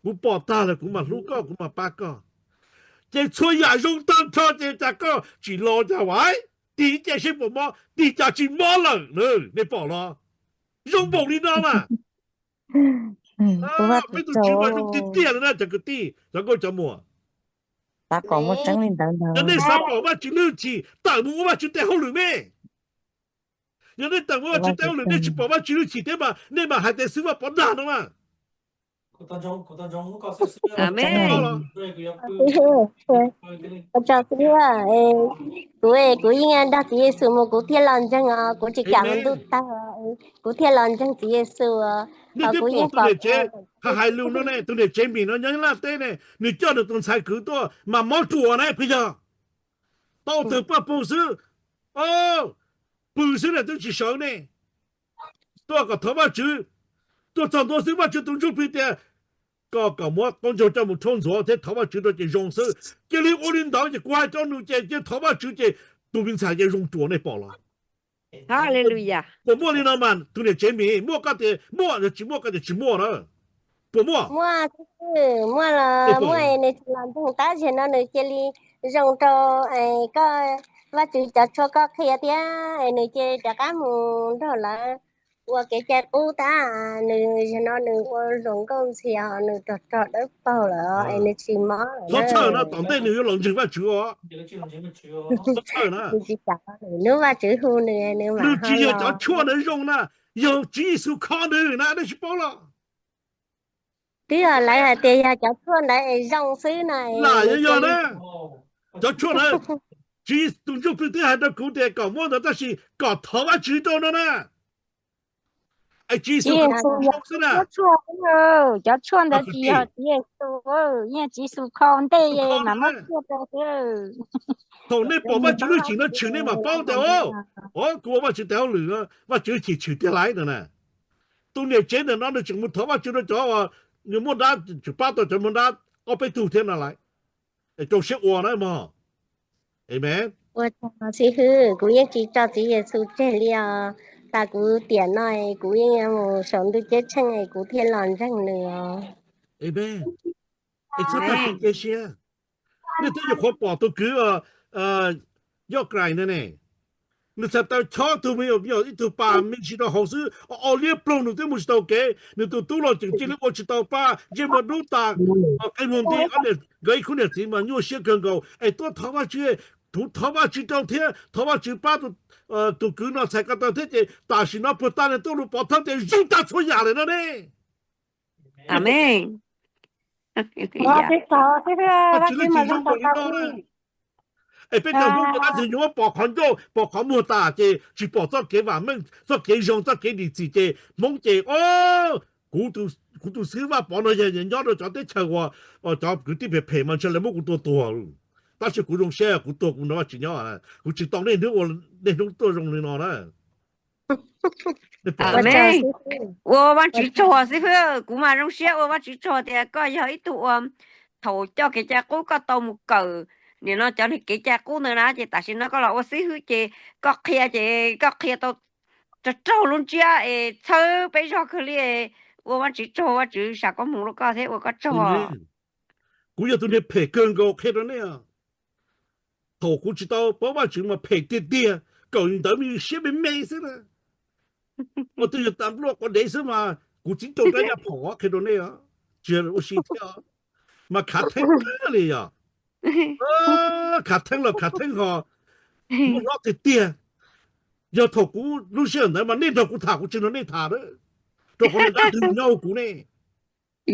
kuv pom tag lawm kuv mam hlub koj, kuv mam pab koj. Ces txhua yam zoo tag nrho ces cas koj tsis los cas vaiv, tig ib ce seb puas mob, tig cas tsis mob lawm na, nej pom los? Zoo npaum li no na. Peb tus Tswv mas zoo tiag tiag li na cov kwv tij, cov nkauj cov muam. Cov nej xav pom Vajtswv lub hwj chim, tawm mus ua Vajtswv tes hauj lwm me. Yog nej tawm mus Vajtswv tes hauj lwm nej tsis pom Vajtswv lub cim thiab mas nej mam hais tias xwb Vaj Pov dag no mas. Kuv, kuv yeej nrog Tswv Yexus mus kuv thiaj los ntseeg os, kuv tsis kam ua ntuj tawg, kuv thiaj los ntseeg Tswv Yexus. Nej twb pom tus niam tsev hais lus no ne, tus niam tsev Mim no nyob Nyab Laj teb ne, nws coj nws tus ntxhais kwv tuaj mas mob ruam na puas yog? Tau tawg paj pug xwb, pw xwb na twb tsis sawv ne. Tuaj kom thov Vajtswv, tuaj txog ntua xwb Vajtswv tus ntsuj plig tias kom, kom muab qaub ncaug coj mus rhaub ntxuav thiab thov Vajtswv rau ces zoo xwb. Cia li ua li ntawd ces kuv hais rau nws ces cia thov Vajtswv ces tus me ntxhais ces zoo ruam nej pom los. Puas muaj li no mas tus niam tsev Mim, muaj koj tias muaj, yog tsis muaj koj tias tsis muaj na. Puas muaj? Muaj, muaj los muaj, nws tsis los ntseeg tab sis no nws cia li zoo rau koj, Vajtswv cov tshuaj koj qhia thiab nws cia li rov qab mus nrog lawv ua kev cai qub tab. Nws zaum no nws ua hluas nkauj ntxhias, nws rog rog dawb paug lawm es nws tsis mob lawm. Txhob txhawj na, tom ntej nws yuav los ntseeg Vajtswv os. Txhob txhawj na. Nws tsis kam, hnub Vajtswv hu nws, nws mam ho los. Nws tsis yog cov tshuaj ntawd zoo na, yog Tswv Yexus kho nws na, nej tsis paub los? Twb yog lawv hais tias yog cov tshuaj ntawd es zoo xwb no. Lam yog yog na, cov tshuaj ntawd, Tswv Yexus tus ntsuj plig twb hais rau kuv tias kom muab ntawd tab sis kom thov Vajtswv rau no na. Es Tswv Yexus kho zoo xwb na. Cov tshuaj ntawd tsis yog Tswv Yexus, yeej Tswv Yexus kho ntej mas muab tshuaj rau xwb. Thaum nej pom Vajtswv lub cim no tshwm nej mam paub tias, o, kuv ua Vajtswv tes hauj lwm, Vajtswv lub cim tshwm tiag laiv no na. Tus niam tsev ntawm no nws tseem mus thov Vajtswv rau cov, nws muaj dab, tseem pab tau cov muaj dab ob peb tug thiab no laiv. Es rau siab ua na mog. Amen. Ua tsaug xib hwb, kuv yeej tsis tso Tswv Yexus tseg li os. Tas kuv tiam no kuv yeej mus saum ntuj ceeb tsheej kuv thiaj los ntseeg nws os. Amen. Es txhob tag kev cia siab. Nej twb nyuam qhuav pom tus kwv Yoj Krais no ne, nws txhais tau chob tug me nyuam, ib tug pas me ntsis rau hauv xwb, o, liab ploog, nws twb mus tsis tau kev, nws tus tub los tseem cia li ua tsis tau pa, ntsej muag dub tas, qe muag nti, ob niam, nkawd ib khub niam txiv mas nyuaj siab kawg nkaus. Es tuaj thov Vajtswv, kuv thov Vajtswv rau thiab thov Vajtswv pab tus kwv no txhais ko taw thiab ces tam sim no puag ta nws tuaj lus pov thawj tias zoo tag txhua yam lawm no ne. Amen. Vajtswv lub cim zoo npaum li no na. Es peb cov Hmoob cov dab txwv nyuam qhuav pom qhov ncauj pom qhov muag tas ces tsis pom txoj kev vam meej, txoj kev zoo, txoj kev dim txim ces Hmoob ces, o, kuv tus xib hwb Vaj Pov no yog nyob rau cov teb chaws uas cov kwv tij phem phem mas ntshe lawv muab kuv tua tuag. Tab sis kuv zoo siab kuv tuag kuv nrog Vajtswv nyob, kuv tsis tau niaj hnub ua niaj hnub tuaj zoo li no na. Amen. Ua Vajtswv tsaug xib hwb, kuv mas zoo siab ua Vajtswv tsaug tias koj yog ib tug ua, thaum coj kev cai qub koj tau mus kawm, nim no cov kev cai qub ntawd na ces tam sim no koj los ua xib hwb ces koj qhia ces koj qhia tau raug raug lub ntsiab es txhawb peb zog kawg li. Ua Vajtswv tsaug, Vajtswv sam koob hmoov rau koj thiab ua koj tsaug. Kuv yog tus niag phem kawg nkaus qhia rau nej. Thaum kuv tsis tau paub Vajtswv mas phem tiag tiag, kawm ntawv me siab me me xwb na. Ua twb yog tas npluaj quav dev xwb mas kuv txiv rau rab nyaj phom qhia rau nej, tsis ua si thiab. Mas khav theeb kawg li yog, khav theeb los khav theeb ho muaj hlob tiag tiag. Yog thaum kuv lub sij hawm ntawd mas nej nrog kuv tham, kuv tsis nrog nej tham, rau qhov nws dab tug nyob ua kuv ne.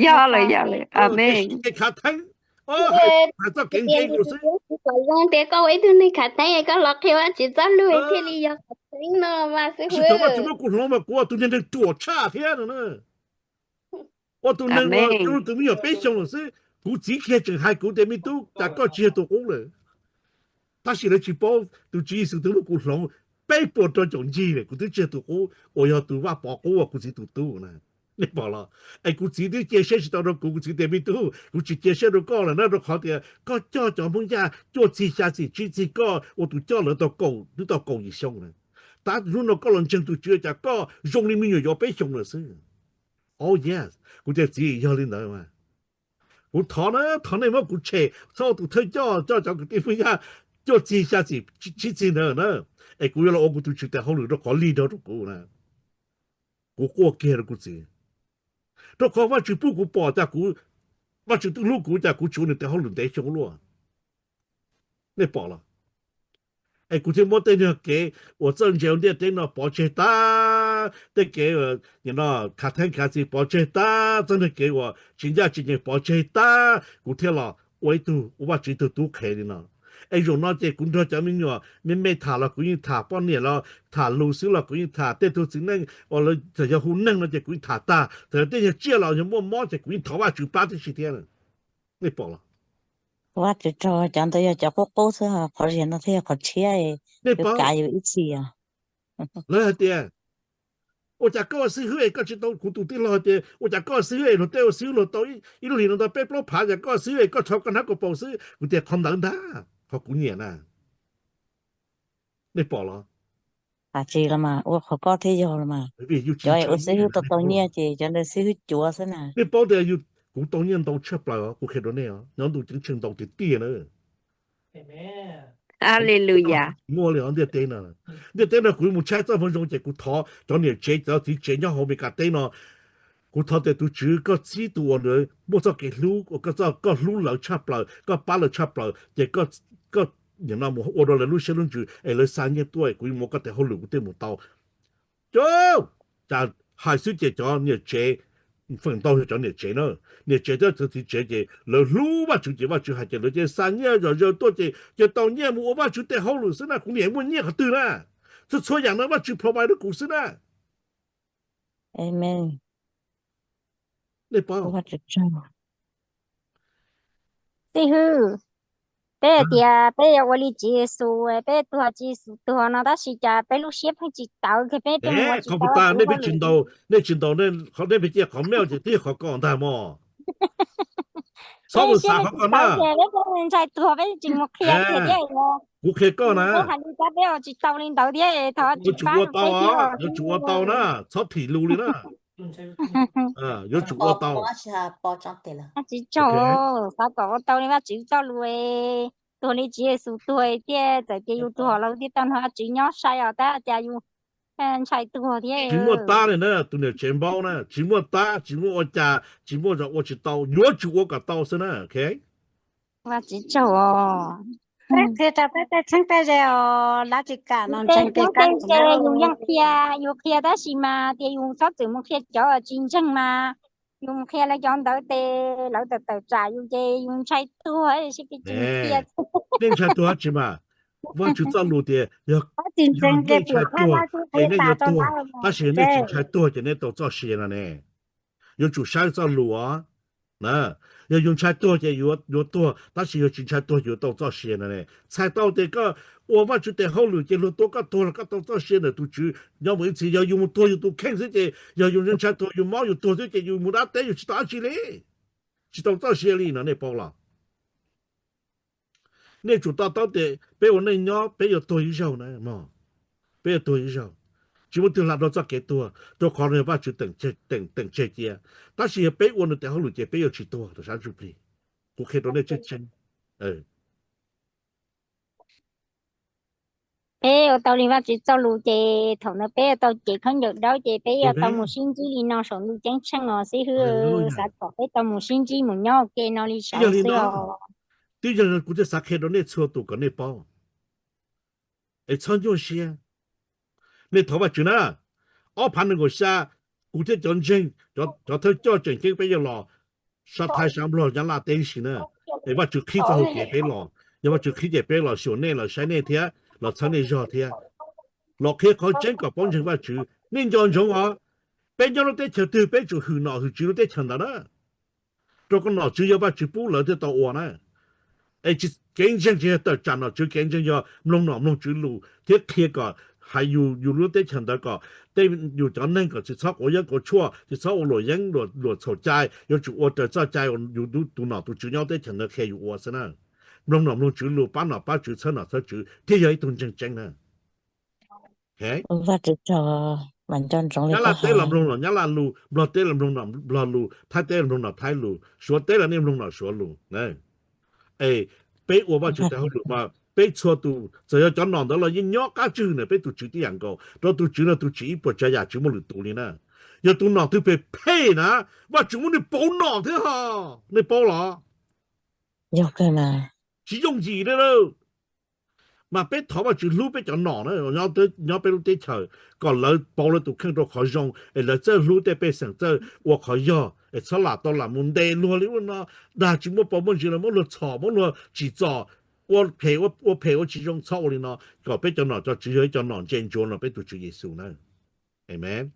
Yog lawm, yog lawm. Amen. Kev khav theeb, hais txoj kev ntse nkaus xwb. Kom zoo tias koj ua ib tug neeg khav theeb, koj los qhia Vajtswv txoj lus thiaj li yog khav theeb no mas xwb. Tsis tau Vajtswv muab kuv hloov mas kuv ua tus niag neeg ruam tshaj thiab no na. Ua tus neeg uas tus me nyuam peb xyoos lawm xwb, kuv txiv kiag tseem hais kuv tias me tub, cas koj tsis yog tus qub lawm. Tab sis lawv tsis paub tus Tswv Yexus twb muab kuv hloov peb puas rau caum ncig lawm, kuv twb tsis yog tus qub uas yog tus Vaj Pov qub uas kuv txiv tus tub na. Nej pom los? Es kuv txiv twb cia siab tsis tau rau kuv, kuv txiv tias me tub, kuv tsis cia siab rau koj lawm na, rau qhov tias koj coj cov Hmoob Yaj cuaj txig xya txig tsib txig, koj ua tus coj lawv tau kaum, twb tau kaum yim xyoo lawm. Tab hnub no koj los ntseeg tus Tswv cas koj zoo li me nyuam yaus peb xyoos lawm xwb. Oh yes, kuv tias txiv, yog li ntawd mas kuv thov na, thov nej muab kuv tshem txhob ua tus thawj coj, coj cov kwv tij Hmoob Yaj cuaj txig xya txig tsib txig ntawd na, es kuv yuav los ua kuv tus Tswv tes hauj lwm rau qhov li rau rau kuv na. Kuv quaj kiag rau kuv txiv, rau qhov Vajtswv pub kuv pom cas kuv, Vajtswv twb hlub kuv cas kuv tsis ua nws tes hauj lwm ntev xyoo luaj. Nej pom los? Es kuv thiaj muab tej niag kev uas txawj ntse ua ntiaj teb no pov tseg tag, tej kev no khav theeb khav txiv pov tseg tag, txoj niag kev uas tsis ncaj tsis ncees pov tseg tag, kuv thiaj los ua ib tug, ua Vajtswv ib tug tub qhe li no. Es zaum no ces kuv nrog cov me nyuam me me tham los kuv yeej tham, poj niam los tham lus xwb los kuv yeej tham, tej tug txiv neej uas lawv txawm yog hu neeg no ces kuv yeej tham tag, txawm tej yog tsiaj los yog muaj mob ces kuv yeej thov Vajtswv pab tib si thiab. Nej pom los? Vajtswv tsaug, cov ntawd yog cov qub qub xwb, qhov ziag no thiaj yog qhov tshiab, nej yuav paub, kav yus ib txhis os. Lawv hais tias, ua cas koj ua xib hwb es koj tsis tau, kuv tus tij laug tias, ua cas koj ua xib hwb es luag tej ua xib hwb luag tau ib lub hlis no ntau peb plaub phav, cas koj ua xib hwb es koj rho koj hnab kaus paus xwb? Kuv tias qhov ntawd ntag, qhov kuv nyiam na. Nej pom los? Tsis los mas, ua qhov koj thiaj yog los mas. Cov ua xib hwb tau tau nyiaj ces cov ntawd xib hwb cuav xwb na. Nej paub tias kuv tau nyiaj ntau tshaj plaws os, kuv qhia rau nej os, nyob ntuj ceeb tsheej ntau tiag tiag na. Haleluya. Muaj li os ntiaj teb no. Ntiaj teb no kuv mus tshawb txoj moo zoo ces kuv thov cov niam tsev cov txiv tsev nyob hauv Amelikas teb no, kuv thov tias tus Tswv koj txib tus uas muaj txoj kev hlub, koj hlub lawv tshaj plaws, koj pab lawv tshaj plaws ces koj nim no mus ua rau lawv lub siab lub ntsws es lawv xa nyiaj tuaj, kuv yuav muab koj tes hauj lwm kuv thiaj mus tau. Cov, cas hais xwb ces cov niam tsev, feem ntau yog cov niam tsev na, niam tsev thiab cov txiv tsev ces lawv hlub Vajtswv ces Vajtswv hais ces lawv cia li xa nyiaj zom zaws tuaj ces cia li tau nyiaj mus ua Vajtswv tes hauj lwm xwb na, kuv niam muaj nyiaj qhov twg na? Txhua txhua yam no Vajtswv provide rau kuv xwb na. Amen. Nej paub? Xib hwb, peb hais tias peb yuav ua li Tswv Yexus, peb tuag Tswv Yexus tuag no tab sis cas peb lub siab pheej tsis tawv, peb pheej ua tsis tau. Nej pheej tsis ntaus, nej tsis ntaus, nej pheej cia qhov mail ces twb yog qhov ko ntag mog. Txhob mus xav qhov ko na. Peb ntshai tuag peb tsis mus qhia kiag thiab. Kuv qhia koj na. Peb hais li cas peb ua tsis tau li ntawd thiab, thov yuav tsum ua tau, yuav tsum ua tau na, txhob thim lus li na. Yuav tsum ua tau. Tsis tsaug, xav kom ua tau li Vajtswv txoj lus, tuag li Tswv Yexus tuag thiaj txawm tias yus tuag los thiaj tau nrog Vajtswv nyob sai os, tab cas yus ntshai tuag thiab. Tsis muaj tab li na, tus niam tsev npaub na, tsis muaj tab, tsis muaj ua cas, tsis muaj zog ua tsis tau, yuav tsum ua kom tau xwb na. Vajtswv tsaug os. Peb qhia rau peb tej txheeb tej ze os, lawv tsis kam no ntseeg ces yus yeej qhia, yus qhia tab sis mas tias yus txhob txwm mus qhia cov tsis ntseeg mas, yus mus qhia lawv cov ntawd ces lawv tawm tawm tsam yus ces yus ntshai tuag. Nej ntshai tuag tsis mas, Vajtswv txoj lus tias yog nej ntshai tuag ces nej yuav tuag, tab sis yog nej tsis ntshai tuag ces nej tau txoj sia no ne. Yuav tsum saib txoj lus os. Yog yus ntshai tuag ces yuav tuag, tab sis yog tsis ntshai tuag yuav tau txoj sia no ne. Txhais tau tias koj ua Vajtswv tes hauj lwm ces luag tua koj tuag los koj tau txoj sia ntawm tus Tswv nyob mus ib txhis. Yog yus mus tuag yus tus kheej xwb ces, yog yus ntshai tuag yus mob yus tuag xwb ces yus mus dab teb yus tsis tau dab tsi li, tsis tau txoj sia li no nej paub los? Nej tsum to taub tias peb ua neej nyob peb yuav tuag ib zaug na, peb yuav tuag ib zaug. Tsis muaj twg hla dhau txoj kev tuag, rau qhov Vajtswv teem tseg cia. Tab sis yog peb ua nws tes hauj lwm ces peb yuav tsis tuag rau sab ntsuj plig. Kuv qhia rau nej tseeb tseeb. Peb ua tau li Vajtswv txoj lus ces thaum ntawd peb yuav tau cev khaub ncaws dawb ces peb yuav tau mus sib ntsib li no saum ntuj ceeb tsheej os xib hwb. Xav kom peb tau mus sib ntsib mus nyob ua ke no li saud xwb os. Twb yog li no kuv thiaj xav qhia rau nej txhua tus kom nej paub. Es txhob nyuaj siab. Nej thov Vajtswv na, ob phav nees nkaum xya, kuv thiab cov ntseeg, cov thawj coj tseem ceeb peb yuav los sab Thaib sab Nplog Nyab Laj teb si na. Es Vajtswv qhib txoj hau kev peb los, yog Vajtswv qhib ces peb los xyuas nej los saib nej thiab los txhawb nej zog thiab, los qhia qhov tseeb kom paub ntseeg Vajtswv. Nej nco ntsoov os, peb nyob lub teb chaws twg peb tsum hwm nom hwm tswv lub teb chaws ntawd na. Rau qhov nom tswv yog Vajtswv pub lawv thiaj tau ua na. Es kev ntseeg tsis yog tawm tsam nom tswv, kev ntseeg yog mloog nom mloog tswv lus thiab qhia kom hais yus, yus lub teb chaws ntawd kom tej yus cov neeg kom tsis txhob quav yeeb quav tshuaj, tsis txhob ua luam yeeb luam txhaum cai, yuav tsum ua raws txoj cai uas yus tus nom tus tswv nyob teb chaws ntawd qhia yus ua xwb na. Mloog nom mloog tswv lus, pab nom pab tswv, txhawb nom txhawb tswv thiaj yog ib tug ntseeg tseeb na. Nyab Laj teb los mloog nom Nyab Laj lus, Nplog teb los mloog nom Nplog lus, Thaib teb los mloog nom Thaib lus, Suav teb los nej mloog nom Suav lus. Es peb ua Vajtswv tes hauj lwm mas peb txhua tus, txawm yog cov nom ntawd los yeej nyob qab tswj na peb tus Tswv tib yam nkaus, rau tus Tswv no tus tsim ib puas tsav yam tsis muaj lwm tus li na. Yog tus nom twg phem phem na, Vajtswv muab nws pauv nom thiab ho, nej paub los? Tsis yooj yim li lawm. Mas peb thov Vajtswv hlub peb cov nom na, nyob peb lub teb chaws, kom lawv pauv lawv tus kheej rau qhov zoo es lawv txawj hlub tej pej xeem, txawj ua qhov yog es txhob lam tau lam mus ntes luag li ua no, dag tsis muaj pov muaj ntsis los muab luag txhom muab luag tsim txom, ua phem ua tsis zoo, txhob ua li no. Kom peb cov nom cov tswv yog ib cov nom ntse ntsuav no peb tus Tswv Yexus na. Amees.